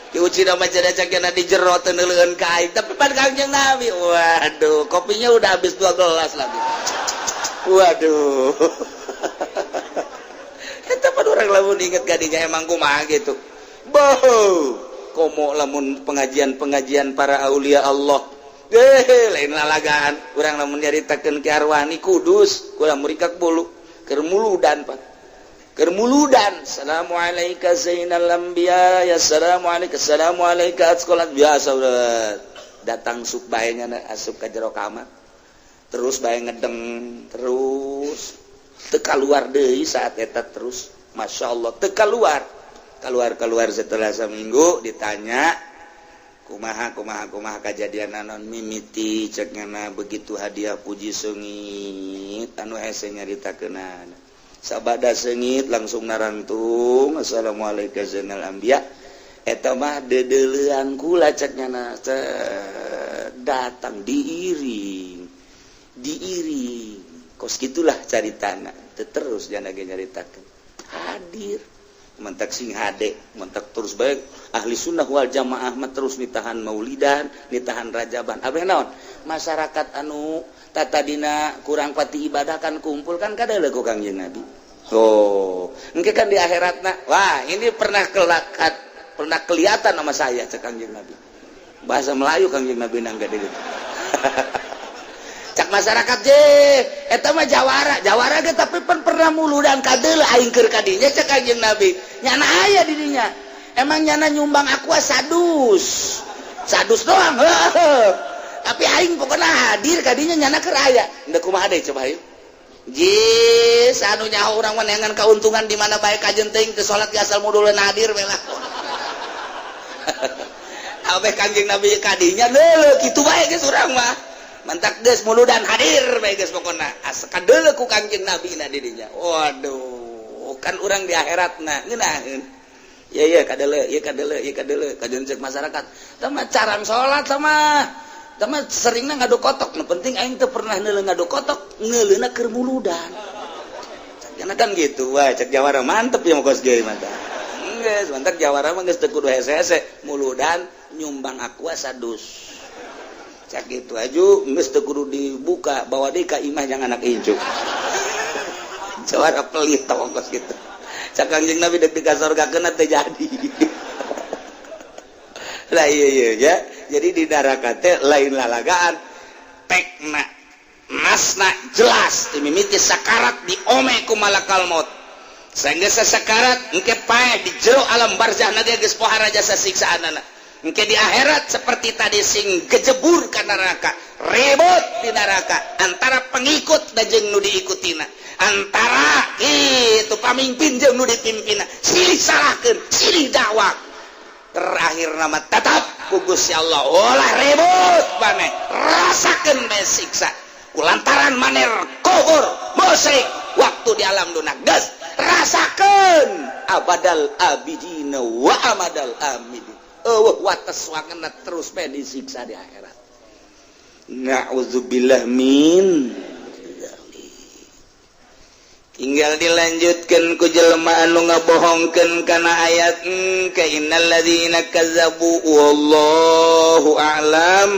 Ki Uci mah cenah di jero teu neuleueun ka aing, tapi pan Kangjeng Nabi. Waduh, kopinya udah habis dua gelas lagi. Waduh. Eta pan urang lamun inget gadinya emang kumaha gitu. Boh, komo lamun pengajian-pengajian para aulia Allah. Eh, lain lalagaan. Urang lamun nyaritakeun Ki Arwani Kudus, kurang murikak bulu. Keur muludan, Pak. Keur muludan. Assalamualaikum zainal anbiya, ya assalamualaikum, assalamualaikum sekolah biasa udah datang sup bae nya asup ka jero kamar. Terus bae ngedeng terus teu keluar deui saat eta terus. Masya Allah, teu keluar keluar keluar. Setelah seminggu ditanya, "Kumaha, kumaha, kumaha kejadian naon mimiti?" Cek ngana begitu hadiah puji seungit anu hese nyaritakeunana. Sabada seungit langsung narangtung, "Assalamualaikum zainal anbiya." Eta mah deudeulean kula, cek nyana, datang diiring diiring kos gitulah caritana. Terus jangan lagi nyaritakeun hadir. Mentak sing hade, mentak terus baik ahli sunnah wal jamaah mah terus nitahan maulidan, nitahan rajaban. Apa naon masyarakat anu tatadina kurang pati ibadah kan kumpul kan kada ku Kangjeng Nabi. Oh, engke kan di akhiratna, "Wah, ini pernah kelakat, pernah kelihatan sama saya," cek Kangjeng Nabi. Bahasa Melayu Kangjeng Nabi nangga gitu. Cak masyarakat je, "Eta mah jawara jawara ge, tapi pan pernah muludan kadeul aing keur kadinya." Cek Kangjeng Nabi, "Nyana aya di dinya, emang nyana nyumbang Aqua sadus sadus doang, tapi aing pokoknya hadir kadinya, nyana keur aya." Henteu kumaha deui coba yuk. Jis anu nyaho urang mah neangan keuntungan di mana bae, kajen teuing teu salat ge asal mudulun hadir we lah. Abeh Kangjeng Nabi kadinya leuleuk kitu bae geus urang mah. Mantak geus muludan hadir bae geus pokona. Asa kadeuleu ku Kangjeng Nabi na di dinya. Waduh, kan urang di akhiratna ngeunaheun. Ya ya kadeuleu, ieu kadeuleu, ieu kadeuleu, kajen cek masyarakat. Tah carang salat sama sama seringna ngadu kotok. Nu penting aing teu pernah neuleu ngadu kotok, neuleuna keur muludan. Karena kan gitu, wah, cek jawara mantep ya kos ge mantap. Geus, mantap jawara mah geus teu kudu hese-hese, muludan nyumbang Aqua sadus. Cak gitu aja, geus teu kudu dibuka, bawa deui ka imah jangan anak incu. Jawara pelit tau kos gitu. Cak Kangjeng Nabi dek di surga teu jadi. Lah iya iya ya. Jadi di neraka teh lain lalagaan. Tekna nasna jelas dimimiti sakarat diome ku malakal maut. Sehingga sesakarat engke paeh di jero alam barzah na geus pohara jasa siksaanana. Engke di akhirat seperti tadi sing gejebur ka neraka, ribut di neraka antara pengikut dan jeung nu diikutina, antara itu pamimpin jeung nu dipimpina, silih salahkeun, silih dakwah. Terakhir nama tetap ku Gusti Allah, "Ulah ribut maneh, rasakeun bae siksa kulantaran maneh kufur musyrik waktu di alam dunia. Geus rasakeun abadal abidina wa amadal amidin." Eueuh wates wangenna, terus bae disiksa di akhirat. Na'udzubillah min. Tinggal dilanjutkan ku jelema anu ngabohongkeun kana ayat ke innal ladzina kazzabu, wallahu a'lam.